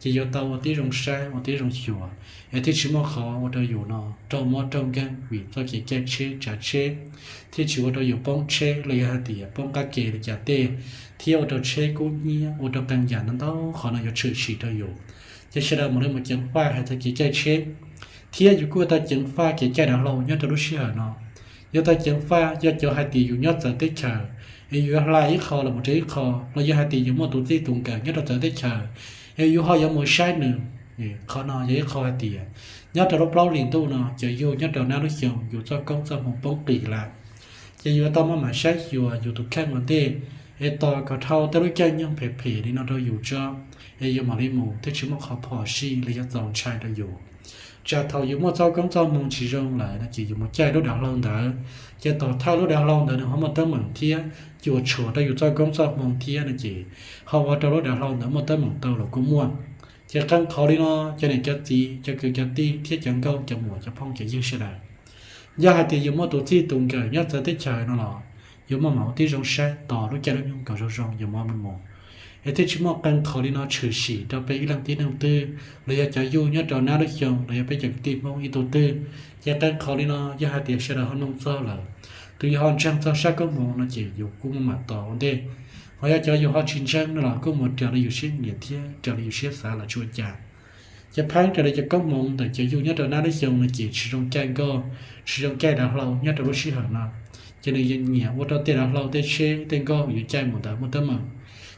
ces yuav tau ua tib zoo saib ua tib zoo xyuas, es thiaj tsis muaj qhov ua rau yus no raug mob raug nkeeg vim txoj kev caij tsheb tsav tsheb, thiaj tsis ua rau yus poob tsheb los yog hais tias poob qab ke li cas tej, thiab ua rau tsheb kub hnyiab ua rau qee yam ntau ntau qhov no yuav tshwm sim rau yus. Ces sawv daws mam li mus ceev faj hais txog kev caij tsheb, thiab yus kuj yuav tau ceev faj kev caij dav hlau nyob rau lub sij hawm no. Yuav tau ceev faj yog cov hais tias yus nyob txawv teb chaws, es yus yuav hla ib qho los mus rau ib qho, los yog hais tias yus muaj tus txij tus nkawm nyob rau txawv teb chaws, es yus ho yuav mus saib nws. Qhov no yog ib qho hais tias nyob rau lub plaub hlis ntuj no cov yug nyob rau nab lub xyoo yus txoj koob txoj hmoov poob qis lawm. Ces yuav tau maj mam saib xyuas yus tus kheej ua ntej, es tos kom dhau tej lub caij nyoog phem phem li no rau yus tso, es yus mam li mus thiaj tsis muaj qhov phom sij los yog txaus ntshai rau yus. Tsam thaum yus muaj txoj koob txoj hmoo tsis zoo lawm no ces yus mus caij lub dav hlau ntawd, ces tom thawj lub dav hlau ntawd nws ho muaj teeb meem thiab cuam tshuam rau yus txoj koob txoj hmoo thiab no ces ho ua rau lub dav hlau ntawd muaj teeb meem tau los kuj muaj. Ces qee qhov li no, cov niam cov txiv, cov kwv cov tij thiab cov nkauj cov muam cov phooj cov ywg sawv daws, yog hais tias yus muaj tus txij tus nkawm nyob txawv teb chaws no los yuav maj mam ua tib zoo saib tos lub caij lub nyoog kom zoo zoo yuav mam li mus, es thiaj tsis muaj qee qhov li no tshwm sim rau peb ib leej tib neeg twg los yog cov yug nyob rau nab lub xyoo los yog peb cov kwv tij Hmoob ib tug twg. Ces qee qhov li no yog hais tias sawv daws ho mloog txog lawm, tus yus ho ntseeg txog sab koob hmoov no ces yus kuj maj mam tos ua ntej. Ho yog cov yus ho tsis ntseeg no los kuj mus raws li yus siab nyiam thiab raws li yus siab xav los tsis ua cas. Ces pheeb raws li cov koob hmoov ntawm cov yug nyob rau nab lub xyoo no ces tsis zoo caij nkoj, tsis zoo caij dav hlau nyob rau lub sij hawm no. Ces nws yeej nyiam ua rau tej dav hlau tej tsheb tej nkoj yuav caij mus ntawd muaj teeb meem.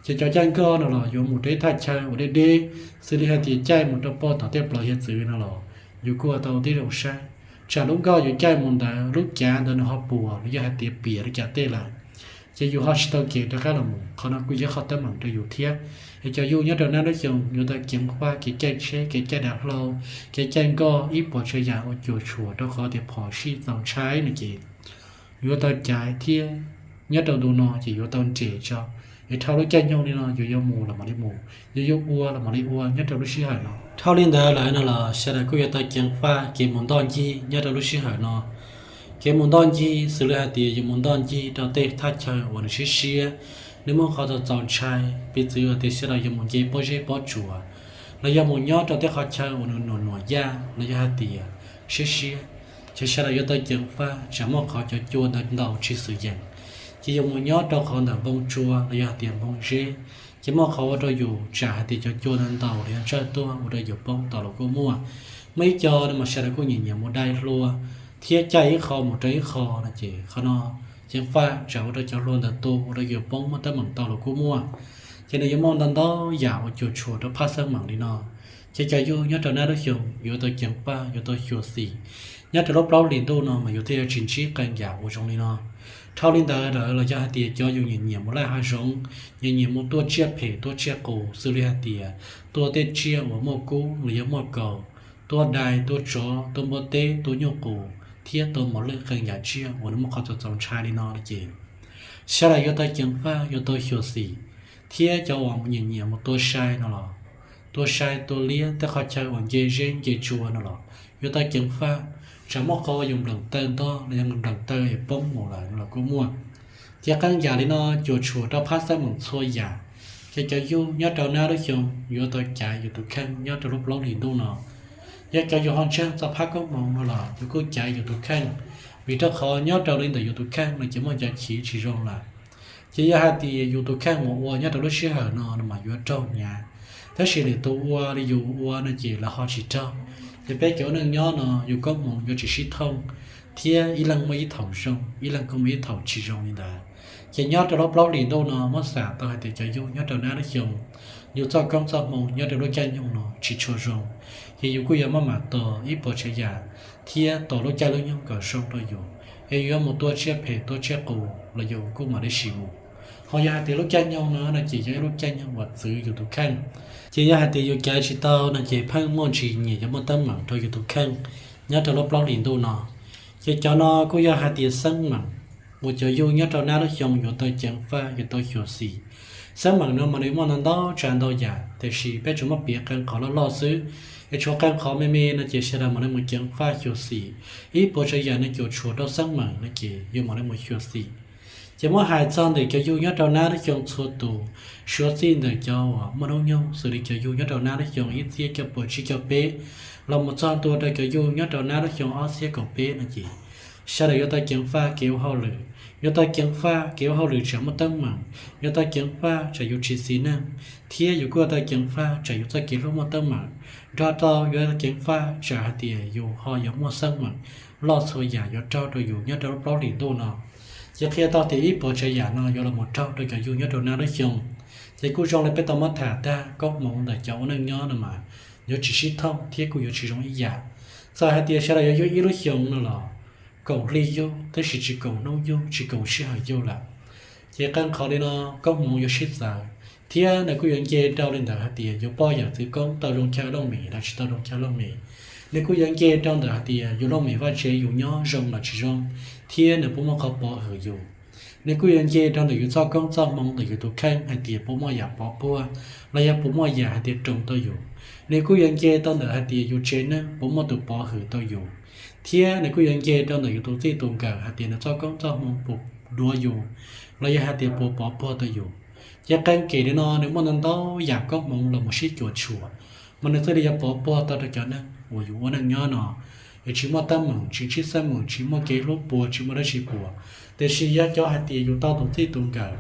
Ces cov caij nkoj no los yuav mus rau ib thaj chaw uas deb deb, xws li hais tias caij mus rau pem tom tej plawv hiav txwv no los yus kuj ua tau tib zoo saib, tsam lub nkoj yus caij mus ntawd lub cav ntawd nws ho puas los yog hais tias piam li cas tej lawm, ces yus ho tsis tau kev rov qab los mus. Qhov no kuj yog qhov teeb meem rau yus thiab. Es cov yug nyob rau nab lub xyoo yuav tau ceev faj kev caij tsheb kev caij dav hlau, kev caij nkoj ib puas tsav yam uas cuam tshuam rau qhov tias phom sij txaus ntshai no ces yuav tau caiv thiab nyob rau ntu no ces yuav tau nres tso, es dhau lub caij nyoog li no yus yuav mus los mam li mus, yus yuav ua los mam li ua nyob rau lub sij hawm no. Dhau li ntawd lawm no los sawv daws kuj yuav tau ceev faj kev mus ntoj ncig nyob rau lub sij hawm no. Kev mus ntoj ncig xws li hais tias yus mus ntoj ncig rau tej thaj chaw uas nws siab siab, nws muaj qhov txaus txaus ntshai, piv txwv hais tias sawv daws yuav mus nce pob zeb pob tsuas, los yog mus nyob rau tej qhov chaw uas nws nuam nuam yaj los yog hais tias siab siab, ces sawv daws yuav tau ceev faj tsam muaj qhov cov cua ntawd ntaus tsis xwm yeem. Ces yus mus nyob rau qhov ntawm npoo tsua los yog hais tias npoo zeb, ces muaj qhov ua rau yus tsam hais tias cov cua ntawd ntaus los yog ntsawj tuag ua rau yus poob tau los kuj muaj. Muaj ib co no mas sawv daws kuj nyiam nyiam mus dai hlua thiab caij ib qho mus rau ib qho no ces qhov no ceev faj tsam ua rau cov hlua ntawd tu ua rau yus poob muaj teeb meem tau los kuj muaj. Ces nws yuav muaj ntau ntau yam uas cuam tshuam rau phaj xeeb meem li no. Ces cov yug nyob rau nab lub xyoo yuav tau ceev faj yuav tau xyuam xim nyob rau lub plaub hlis ntuj no mas yus thiaj yuav tsis ntsib qee yam uas zoo li no. Dhau li ntawd lawm los yog hais tias cov yus nyiam nyiam mus laij hav zoov, nyiam nyiam mus tua tsiaj phem tua tsiaj qus xws li hais tias tua tej tsiaj uas muaj kub los yog muaj kaus, tua dais tua tsov tua npua teb tua nyuj qus thiab tua mos lwj qee yam tsiaj uas nws muaj qhov txaus txaus ntshai li no no ces sawv daws yuav tau ceev faj yuav tau xyuam xim. Thiab cov uas nyiam nyiam mus tua sai no los, tua sai tua liab tej qhov chaw uas nce zeb nce tsua no los yuav tau ceev faj tsam muaj qhov uas yus npleem taw ntog los yog npleem taw es poob mus lawm no los kuj muaj. Ces qee yam li no cuam tshuam rau phaj xeeb meem txhua yam. Ces cov yug nyob rau nab lub xyoo yuav tau caiv yus tus kheej nyob rau lub plaub hlis ntuj no. Yog cov yus ho ntseeg txog phaj koob hmoov no los yus kuj caiv yus tus kheej, vim rau qhov nyob rau li ntawm yus tus kheej no ces muaj cov chiv tsis zoo lawm. Ces yog hais tias yus tus kheej mus ua nyob rau lub sij hawm no no mas yuav raug hnyav, tab sis lwm tus ua li yus ua no ces lawv ho tsis raug. Ces peb cov ua neej nyob no yus koob hmoov yuav tsis sib thooj, thiab ib leeg muaj ib thaum zoo, ib leeg kuj muaj ib thaum tsis zoo li ntawd. Ces nyob rau lub plaub hlis ntuj no muab xam tau hais tias cov yug nyob rau nab lub xyoo, yus txoj koob txoj hmoo nyob rau lub caij nyoog no tsis tshua zoo, ces yus kuj yuav maj mam tos ib puas tsav yam thiab tos lub caij lub nyoog kom zoo rau yus, es yus yuav mus tua tsiaj phem tua tsiaj qus los yus kuj mam li sim mus. Ho yog hais tias lub caij nyoog no no ces yog ib lub caij nyoog uas txwv yus tus kheej. Ces yog hais tias yus caiv tsis tau no ces pheej muaj ntsis nyiam yuav muaj teeb meem rau yus tus kheej nyob rau lub plaub hlis ntuj no. Ces cov no kuj yog hais tias xeeb meem uas cov yug nyob rau nab lub xyoo yuav tau ceev faj yuav tau xyuam xim. Xeeb meem no mas nws muaj ntau ntau tsav ntau yam, tiam sis peb tsuas muab piav qee qhov loj loj xwb, es tshuav qee qhov me me no ces sawv daws mam li mus ceev faj xyuam xim. Ib puas tsav yam no cuam tshuam rau xeeb meem no ces yus mam li mus xyuam xim. Ces muab hais txog ntawm cov yug nyob rau nab lub xyoo txhua tus, suav txij ntawm cov uas muaj hnub nyoog xws li cov yug nyob rau nab lub xyoo ib txhiab cuaj puas tsib caug peb los mus txog ntua rau cov yug nyob rau nab lub xyoo ob txhiab kaum peb no ces sawv daws yuav tau ceev faj kev ua hauj lwm, yuav tau ceev faj kev ua hauj lwm tsam muaj teeb meem, yuav tau ceev faj tsam yus tsis xis neej, thiab yus kuj yuav tau ceev faj tsam yus txoj kev hlub muaj teeb meem, nrog rau yuav tau ceev faj tsam hais tias yus ho yuav muaj xeeb meem loj txhua yam yuav raug rau yus nyob rau lub plaub hlis ntuj no. Ces qhia tau tias ib puas tsav yam no yuav los mus raug rau cov yug nyob rau nab lub xyoo. Ces kuj zoo li peb tau muab tham tag, koob hmoov ntawm cov ua neej nyob no mas yuav tsis sib thooj thiab kuj yuav tsis zoo ib yam. Txawm hais tias sawv daws yuav yug ib lub xyoo no los koom hli yug tab sis tsis koom hnub yug tsis koom sij hawm yug lawm. Ces qee qhov li no koob hmoov yuav sib txawv, thiab nws kuj yuav nce rau li ntawd hais tias yus poj yawm txwv koob tau zoo chaw looj mem los tsis tau zoo chaw looj mem. Nws kuj yuav nce rau ntawm hais tias yus looj mem vaj tsev yus nyob zoo los tsis zoo, thiab nws puas muaj qhov pov hwm yus. Nws kuj yuav nce rau ntawm yus txoj koob txoj hmoov ntawm yus tus kheej hais tias puas muaj yam pov puag, los yog puas muaj yam hais tias roos tau yus. Nws kuj yuav nce rau ntawm hais tias yus tsev neeg puas muaj tus pov hwm tau yus, thiab nws kuj yuav nce rau ntawm yus tus txij tus nkawm hais tias nws txoj koob txoj hmoov puas duav yus, los yog hais tias puas pov puag tau yus. Ces qee kem li no nws muaj ntau ntau yam koob hmoov los mus sib cuam tshuam, mas nws thiaj li yuav pov puag tau rau cov neeg uas yus ua neej nyob no. Yus tsis muaj teeb meem, tsis ntsib xab meem, tsis muaj kev hlub puas, tsis muaj dab tsi puas. Tiam sis yog cov hais tias yus tau tus txij tus nkawm,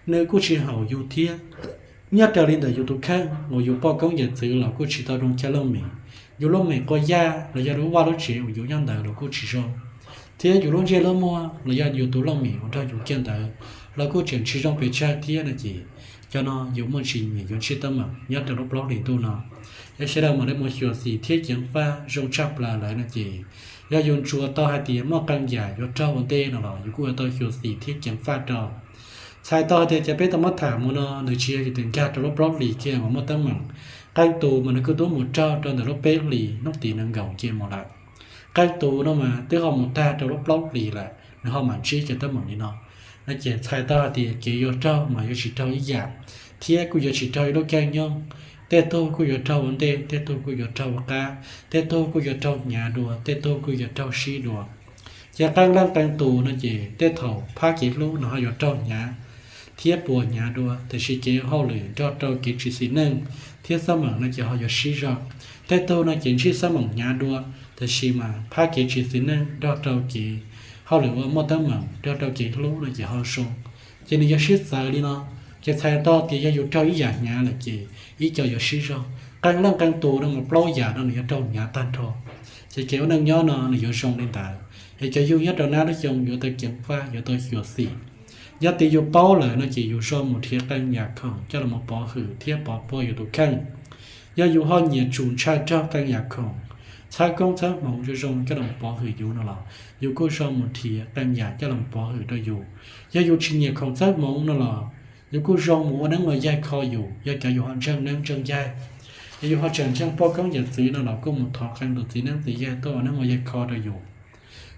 nws kuj tsis haum yus thiab. Nyob raws li ntawm yus tus kheej uas yus poj koob yawm txwv los kuj tsis tau zoo chaw looj mem. Yus looj mem quas yaj los yog lub vaj lub tsev uas yus nyob ntawd los kuj tsis zoo, thiab yus lub ntsej lub muag los yog yus tus looj mem uas nrog yus kiag ntawd los kuj tseem tsis zoo pes tsawg thiab no ces, cov no yus muaj tsis nyiam yus ntsib teeb meem nyob rau lub plaub hlis ntuj no. Yog sawv daws mam li mus xyuam xim thiab ceev faj zoo tshaj plaws lawm no ces, yog yus ntsuas tau hais tias muaj qee yam yuav raug ua ntej no los yus kuj yuav tau xyuam xim thiab ceev faj rau. Txhais tau hais tias cov peb tau muab tham mus no nws tsis yog yus tus nkag rau lub plaub hlis kiag mas muaj teeb meem. Qee tus mas nws kuj twb mus raug rau ntawm lub peb hlis hnub tim nees nkaum nce mus lawm. Qee tus no mas twb ho mus tag rau lub plaub hlis lawm nws ho mam ntsib cov teeb meem li no. No ces txhais tau hais tias kev yuav raug mas yuav tsis raug ib yam, thiab kuj yuav tsis raug ib lub caij nyoog. Tej tug kuj yuav raug ua ntej, tej tug kuj yuav raug ua qab, tej tug kuj yuav raug hnyav dua, tej tug kuj yuav raug sib dua. Ces qee leej qee tus no ces tej thaum phab kev hlub no ho yuav raug hnyav thiab puas hnyav dua, tiam sis kev hauj lwm nrog rau kev tsis txiv neej thiab xab meem no ces ho yuav sib zog. Tej tug no ces ntsib xab meem hnyav dua, tiam sis mas phab kev tsis txiv neej nrog rau kev hauj lwm uas muaj teeb meem nrog rau kev hlub no ces ho zoo. Ces nws yog sib txawv li no. Ces txhais tau tias yog yus raug ib yam hnyav lawm ces ib co yuav sib zog. Qee leej qee tus no mas plaub yam no nws yuav raug hnyav tag nrho. Ces kev ua neej nyob no nws yuav zoo li ntawd, es cov yug nyob rau nab lub xyoo yuav tau ceev faj, yuav tau xyuam xim. Yog tias yus paub lawm no ces yus zog mus nrhiav qee yam khoom coj los pov hwm thiab pov puag yus tus kheej. Yog yus ho nyiam tsum ntshai raug qee yam khoom txhawb koob txhawb hmoov zoo zoo coj los pov hwm yus no los yus kuj zog mus nrhiav qee yam coj los pov hwm rau yus. Yog yus tsis nyiam khoom txhawb hmoov no los yus kuj zog mus ua neeb ua yaig kho yus. Yog cov yus ho ntseeg neeb ntseeg yaig, yog yus ho tseem ntseeg poj koob yawm txwv no los kuj mus thov qee tus txiv neeb txiv yaig tuaj ua neeb ua yaig kho rau yus,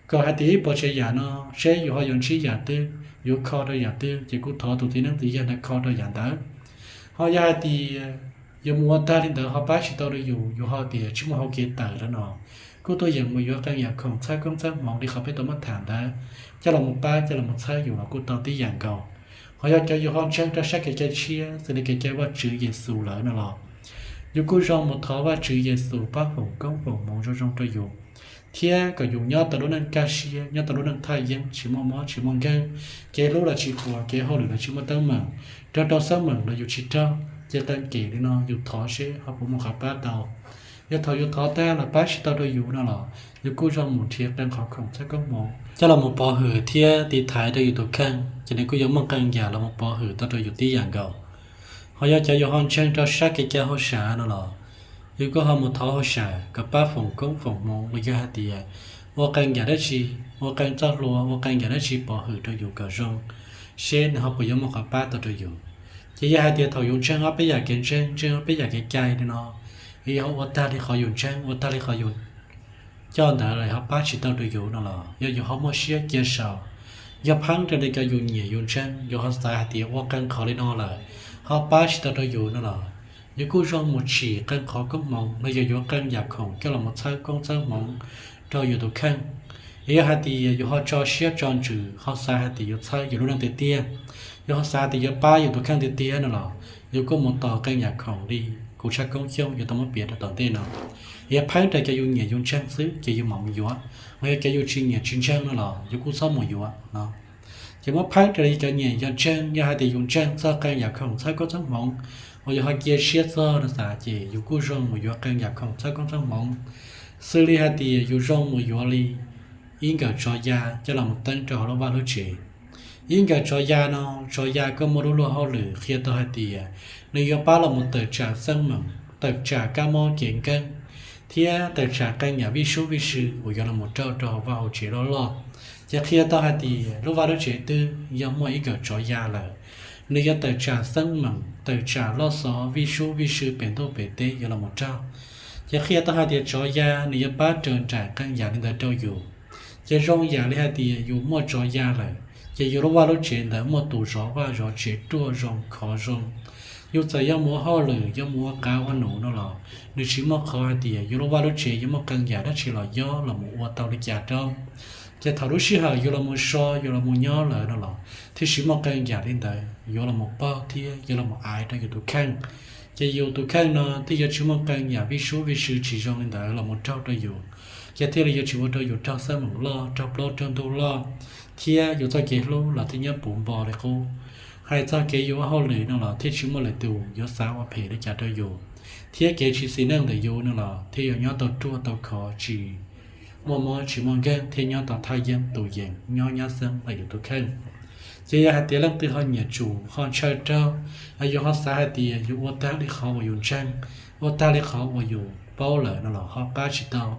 kom hais tias ib puas tsav yam no seb yus ho yuav ntsib yam twg, yuav kho rau yam twg ces kuj thov tus txiv neeb txiv yaig ntawd kho rau yam ntawd. Ho yog hais tias yus mus ua tag li ntawd ho pab tsis tau rau yus, yus ho tias tsis muaj hauv kev tawm lawm no, kuj tuaj yeem mus yuav qee yam khoom txhawb koob txhawb hmoov li qhov peb tau muab tham ntawd coj los mus pab coj los mus txhawb yus los kuj tau tib yam nkaus. Ho yog cov yus ho ntseeg rau sab kev cai tshiab xws li kev cai Vajtswv Yexus lawm no los yus kuj zog mus thov Vajtswv Yexus pab foom koob foom hmoov zoo zoo rau yus, thiab kom yus nyob tau lub neej kaj siab, nyob tau lub neej thaj yeeb tsis muaj mob tsis muaj nkeeg, kev hlub los tsis puas, kev hauj lwm los tsis muaj teeb meem, nrog rau xab meem los yus tsis raug. Ces qee kem li no yus thov seb ho puas muaj qhov pab tau. Yog thaum yus thov tag los pab tsis tau rau yus no los yus kuj zog mus nrhiav qee qhov khoom txhawb koob hmoov coj los mus pov hwm thiab tiv thaiv rau yus tus kheej, ces nws kuj yuav muaj qee yam los mus pov hwm tau rau yus tib yam nkaus. Ho yog cov yus ho ntseeg rau sab kev cai hauj sam no los yus kuj ho mus thov hauj sam kom pab foom koob foom hmoov los yog hais tias ua qee yam dab tsi, ua qee txoj hlua, ua qee yam dab tsi pov hwm rau yus kom zoo, seb nws ho puas yuav muaj qhov pab tau rau yus. Ces yog hais tias thaum yus ntseeg ob peb yam kev ntseeg, ntseeg ob peb yam kev cai li no, yog ua tag li qhov yus ntseeg, ua tag li qhov yus coj ntawd los ho pab tsis tau rau yus no los yog yus ho muaj siab cia saum. Yog pheej raws li cov yus nyiam yus ntseeg, yus ho xav hais tias ua qee qhov li no lawm ho pab tsis tau rau yus no los yus kuj zog mus tsim qee qhov koob hmoov los yog yuav qee yam khoom coj los mus txhawb koob txhawb hmoov rau yus tus kheej. Yog hais tias yus ho tso siab tso ntsws ho xav hais tias yuav txhawb yus lub neej tiag tiag, yus ho xav tias yuav pab yus tus kheej tiag tiag no los yus kuj mus tos qee yam khoom li kuv tshaj koob xyooj yuav tau muab piav rau tom ntej no. Yog pheej raws cov yus nyiam yus ntseeg xwb ces yus mam mus yuav, ho yog cov yus tsis nyiam tsis ntseeg no los yus kuj txhob mus yuav no. Ces muab pheej raws li cov nyiam cov ntseeg, yog hais tias yus ntseeg txog qee yam khoom txhawb koob txhawb hmoov uas yus ho cia siab txog no xav ces yus kuj zog mus yuav qee yam khoom txhawb koob txhawb hmoov, xws li hais tias yus zog mus yuav li ib nkawm tsov ya coj los mus teeb rau hauv lub vaj lub tsev. Ib nkawm tsov ya no, tsov ya kuj muaj lub luag hauj lwm qhia tau hais tias nws yuav pab los mus tawm tsam xab meem, tawm tsam kab mob kev nkeeg, thiab tawm tsam qee yam vij sub vij sw uas yuav los mus raug rau hauv vaj hauv tsev loj loj. Ces qhia tau hais tias lub vaj lub tsev twg yog muaj ib nkawm tsov ya lawm, nws yuav tawm tsam xab meem, tawm tsam loj xov vij sub vij sw pem ntuj pem teb yuav los mus raug. Ces qhia tau hais tias tsov ya nws yuav pab raws nraim qee yam li ntawd rau yus. Ces zoo yam li hais tias yus muaj tsov ya lawm, ces yus lub vaj lub tsev ntawd muaj tus zov vaj zov tsev ruaj zoo khov zoo. Yus txawm yuav mus ua hauj lwm, yuav mus ua qav ua num no los nws tsis muaj qhov hais tias yus lub vaj lub tsev yuav muaj qee yam dab tsi los yob los mus ua tau li cas rau. Ces thaum lub sij hawm yus los mus so, yus los mus nyob lawm no los thiaj tsis muaj qee yam li ntawd yuav los mus paug thiab yuav los mus aiv rau yus tus kheej. Ces yus tus kheej no thiaj yuav tsis muaj qee yam vij sub vij sw tsis zoo li ntawd los mus raug rau yus, ces thiaj li yuav tsis ua rau yus raug xab meem loj, raug plaub raug ntug loj, thiab yus txoj kev hlub los thiaj nyob puv npo li qub. Hais txog kev yus ua hauj lwm no los thiaj tsis muaj lwm tus yuav xav ua phem li cas rau yus, thiab kev tsis xis neej ntawm yus no los thiaj yuav nyob tau ruaj tau khov, tsis muaj mob tsis muaj nkeeg, thiab nyob tau thaj yeeb tus yees, nyob nyab xeeb ntawm yus tus kheej. Ces yog hais tias leej twg ho nyiam tsum ho ntshaw raug, yus ho xav hais tias yus ua tag li qhov uas yus ntseeg, ua tag li qhov uas yus paub lawm no los ho pab tsis tau.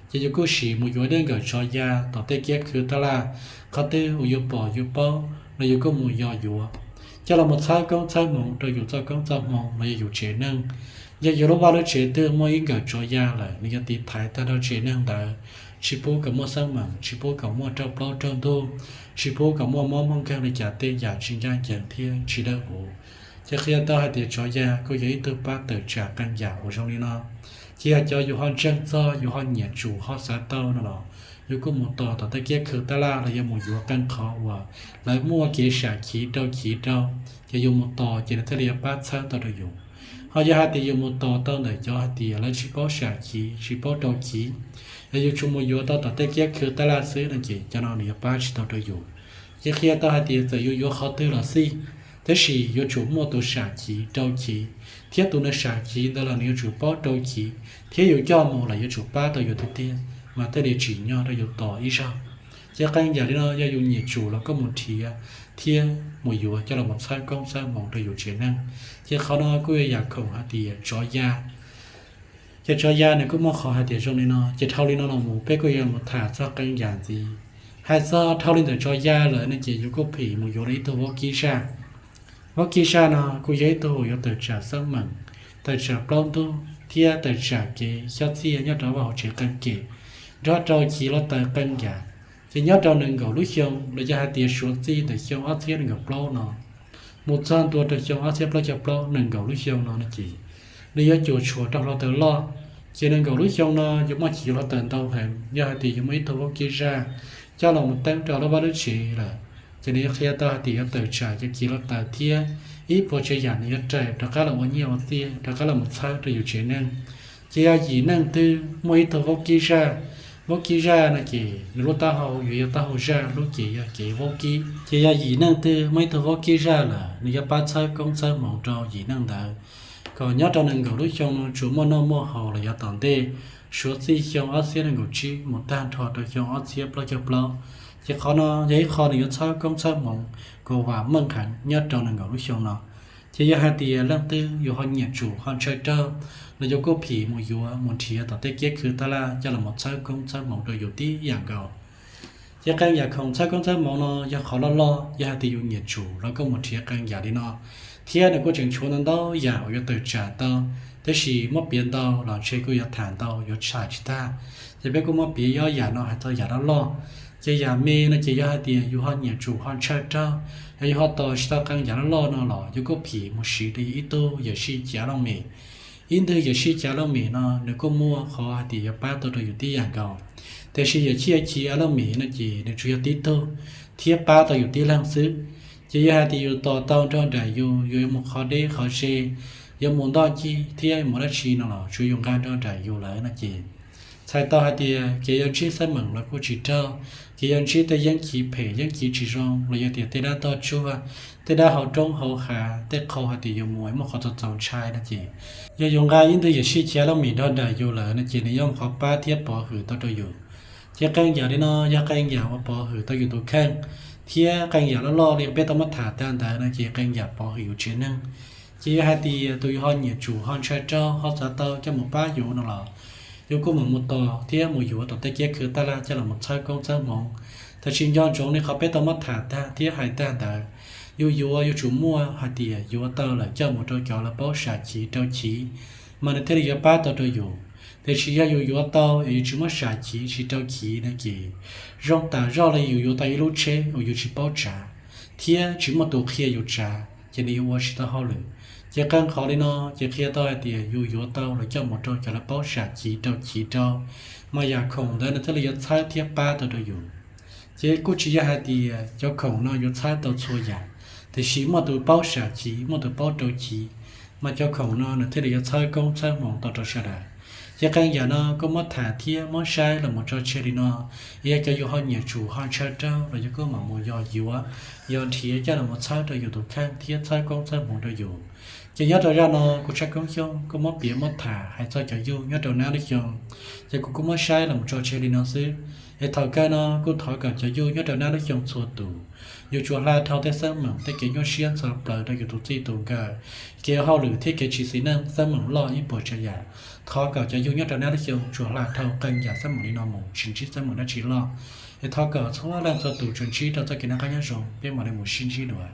Ces yus kuj sim mus yuav dej nkawm tsov ya tom tej kiab khw tab laj, qhov twg uas yus pom yus paub los yus kuj mus yos yuav, coj los mus txhawb koob txhawb hmoov rau yus txoj koob txoj hmoov los yog yus tsev neeg. Yog yus lub vaj lub tsev twg muaj ib nkawm tsov ya lawm, nws yuav tiv thaiv tag nrho tsev neeg ntawd, tsis pub kom muaj xab meem, tsis pub kom muaj raug plaub raug ntug, tsis pub kom muaj mob muaj nkeeg li cas tej yam tsis ncaj ncees thiab tsis dawb huv. Ces qhia tau hais tias tsov ya kuj yog ib tug pab tawm tsam qee yam uas zoo li no. Ces yog cov yus ho ntseeg txog, yus ho nyiam tsum ho xav tau no los yus kuj mus tos tom tej kiab khw tab laj los yog mus yuav qee qhov uas lawv muaj kev sam chiv rau chiv rau, ces yus mus tos ces nws thiaj li yuav pab txhawb tau rau yus. Ho yog hais tias yus mus tos tau ntawm cov hais tias lawv tsis paub sam chiv tsis paub rau chiv, yog yus tsuas mus yuav tau tom tej kiab khw tab laj xwb no ces cov no nws yuav pab tsis tau rau yus. Ces qhia tau hais tias txawm yus yuav qhov twg los xij, tab sis yuav tsum muaj tus sam chiv rau chiv, thiab tus nws sam chiv ntawd los nws yuav tsum paub rau chiv, thiab yus coj mus los yuav tsum pab tau yus tiag tiag mas thiaj li tsim nyog rau yus tos ib zaug. Ces qee yam li no yog yus nyiam tsum los koj mus nrhiav thiab mus yuav coj los mus txhawb koob txhawb hmoov rau yus tsev neeg. Ces qhov no kuj yog yam khoom hais tias tsov ya. Ces tsov ya nws kuj muaj qhov hais tias zoo li no, ces dhau li no los mus peb kuj yuav mus tham txog qee yam ntxiv. Hais txog dhau li ntawm tsov ya lawm no ces yus kuj phim mus yuav li ib tug vaub kib zaj. Vaub kib zaj no kuj yog ib tug yuav tawm tsam xab meem, tawm tsam plaub ntug thiab tawm tsam kev xyob txiaj nyob rau vaj hauv tsev qee kem, nrog rau chiv hluav taws qee yam. Ces nyob rau nees nkaum lub xyoo los yog hais tias suav txij ntawm xyoo ob txhiab nees nkaum plaub no mus txog ntua rau xyoo ob txhiab plaub caug plaub, nees nkaum lub xyoo no no ces nws yuav cuam tshuam rau hluav taws loj. Ces nees nkaum lub xyoo no yuav muaj chiv hluav taws ntau heev. Yog hais tias yuav muaj ib tug vaub kib zaj coj los mus teeb rau lub vaj lub tsev lawm, ces nws yuav qhia tau hais tias yuav tawm tsam cov chiv hluav taws thiab ib puas tsav yam nws yuav raws rov qab los ua nyiaj ua txiaj, rov qab los mus txhawb rau yus tsev neeg. Ces yog yim neej twg muaj ib tug vaub kib zaj, vaub kib zaj no ces nws lub taub hau yuav yog taub hau zaj, lub cev yog cev vaub kib. Ces yog yim neej twg muaj ib tug vaub kib zaj lawm, nws yuav pab txhawb koob txhawb hmoov rau yim neej ntawd, kom nyob rau nees nkaum lub xyoo no tsuas muaj noj muaj haus los yav tom ntej, suav txij xyoo ob txhiab nees nkaum tsib mus tag nrho rau xyoo ob txhiab plaub caug plaub. Ces qhov no yog ib qho nws yuav txhawb koob txhawb hmoov kom vam meej heev nyob rau nees nkaum lub xyoo no. Ces yog hais tias leej twg yus ho nyiam tsum ho ntshaw raug los yus kuj phim mus yuav mus nrhiav tom tej kiab khw tab laj coj los mus txhawb koob txhawb hmoov rau yus tib yam nkaus. Ces qee yam khoom txhawb koob txhawb hmoov no yog qhov loj loj, yog hais tias yus nyiam tsum los koj mus nrhiav qee yam li no, thiab nws kuj tseem tshuav ntau ntau yam uas yuav tawm tsam tau, tab sis muab piav ntau los ntshe kuj yuav tham ntau yuav tham tsis tag. Ces peb kuj muab piav ob yam no hais txog yam loj loj. Ces yam me no ces yog hais tias yus ho nyiam tsum ho ntshaw raug, yog yus ho tos tsis tau qee yam loj loj no los yus kuj phim mus siv rau ib tug yawm sij cav looj mem. Ib ntwg yawm sij cav looj mem no nws kuj muaj qhov hais tias yuav pab tau rau yus tib yam nkaus, tiam sis yawm sij cav looj mem no ces nws tsuas yog tib tug thiab pab tau yus tib leeg xwb. Ces yog hais tias yus tos tau nrog nraim yus, yus yuav mus qhov deb qhov ze, yuav mus ntoj ncig thiab mus dab tsi no los tsuav yus nqa nrog nraim yus lawm no ces txhais tau hais tias kev yuav ntsib xab meem los kuj tsis raug, kev yuav ntsib tej yeeb chiv phem yeeb chiv tsis zoo los yog tias tej dab toj tsuag, tej dab hauv roob hauv hav, tej qhov hais tias yus mus muaj qhov txaus txaus ntshai no ces yog yus nqa ib ntwg yawm sij cav looj mem nrog nraim yus lawm no ces nws yog qhov pab thiab pov hwm tau rau yus. Ces qee yam li no yog qee yam uas pov hwm tau yus tus kheej, thiab qee yam loj loj li peb tau muab tham tag ntawd no ces qee yam pov hwm yus tsev neeg. Ces yog hais tias tus yus ho nyiam tsum ho ntshaw raug ho xav tau coj mus pab yus no los yus kuj mam mus tos thiab mus yuav tom tej kiab khw tab laj coj los mus txhawb koob txhawb hmoov. Tab sis nco ntsoov li qhov peb tau muab tham tag thiab hais tag ntawd, yus yuav yuav tsum muaj hais tias yuav tau lawm coj mus rau cov lawv paub sam chiv rau chiv, mas nws thiaj li yuav pab tau rau yus. Tiam sis yog yus yuav tau es yus tsis muab sam chiv tsis rau chiv no ces zoo tas zoj li yus yuav tau ib lub tsheb uas yus tsis paub tsav thiab tsis muaj tus qhia yus tsav ces nws yuav ua tsis tau hauj lwm. Ces qee qhov li no ces qhia tau hais tias yus yuav tau los coj mus rau cov lawv paub sam chiv rau chiv rau, mas yam khoom ntawd nws thiaj li yuav txhawb thiab pab tau rau yus. Ces kuj tsis yog hais tias cov khoom no yuav txhawb tau txhua yam, tiam sis muaj tus paub sam chiv muaj tus paub rau chiv, mas cov khoom no nws thiaj li yuav txhawb koob txhawb hmoov tau rau sawv daws. Ces qee yam no kuj muab tham thiab muab saib los mus tso tseg li no, yog cov yus ho nyiam tsum ho ntshaw raug los yog kuj mam mus yog yuav, yog nrhiav coj los mus txhawb rau yus tus kheej thiab txhawb koob txhawb hmoov rau yus. Ces nyob rau zaj no kuv Tshaj Koob Xyooj kuj muab piav muab tham hais txog cov yug nyob rau nab lub xyoo, ces kuv kuj muab saib los mus tso tseg li no xwb. Es thaum kawg no kuj thov kom cov yug nyob rau nab lub xyoo txhua tus, yus tsuas hla dhau tej xab meem tej kev nyuaj siab ntxhov plawv rau yus tus txij tus nkawm, kev hauj lwm thiab kev tsis xis neej xab meem loj ib puas tsav yam. Thov kom cov yug nyob rau nab lub xyoo tsuas hla dhau qee yam xab meem li no mus tsis ntsib xab meem dab tsi loj. Es thov kom txhua leej txhua tus tsuas ntsib rau txoj kev noj qab nyob zoo, peb mam li mus sib ntsib dua.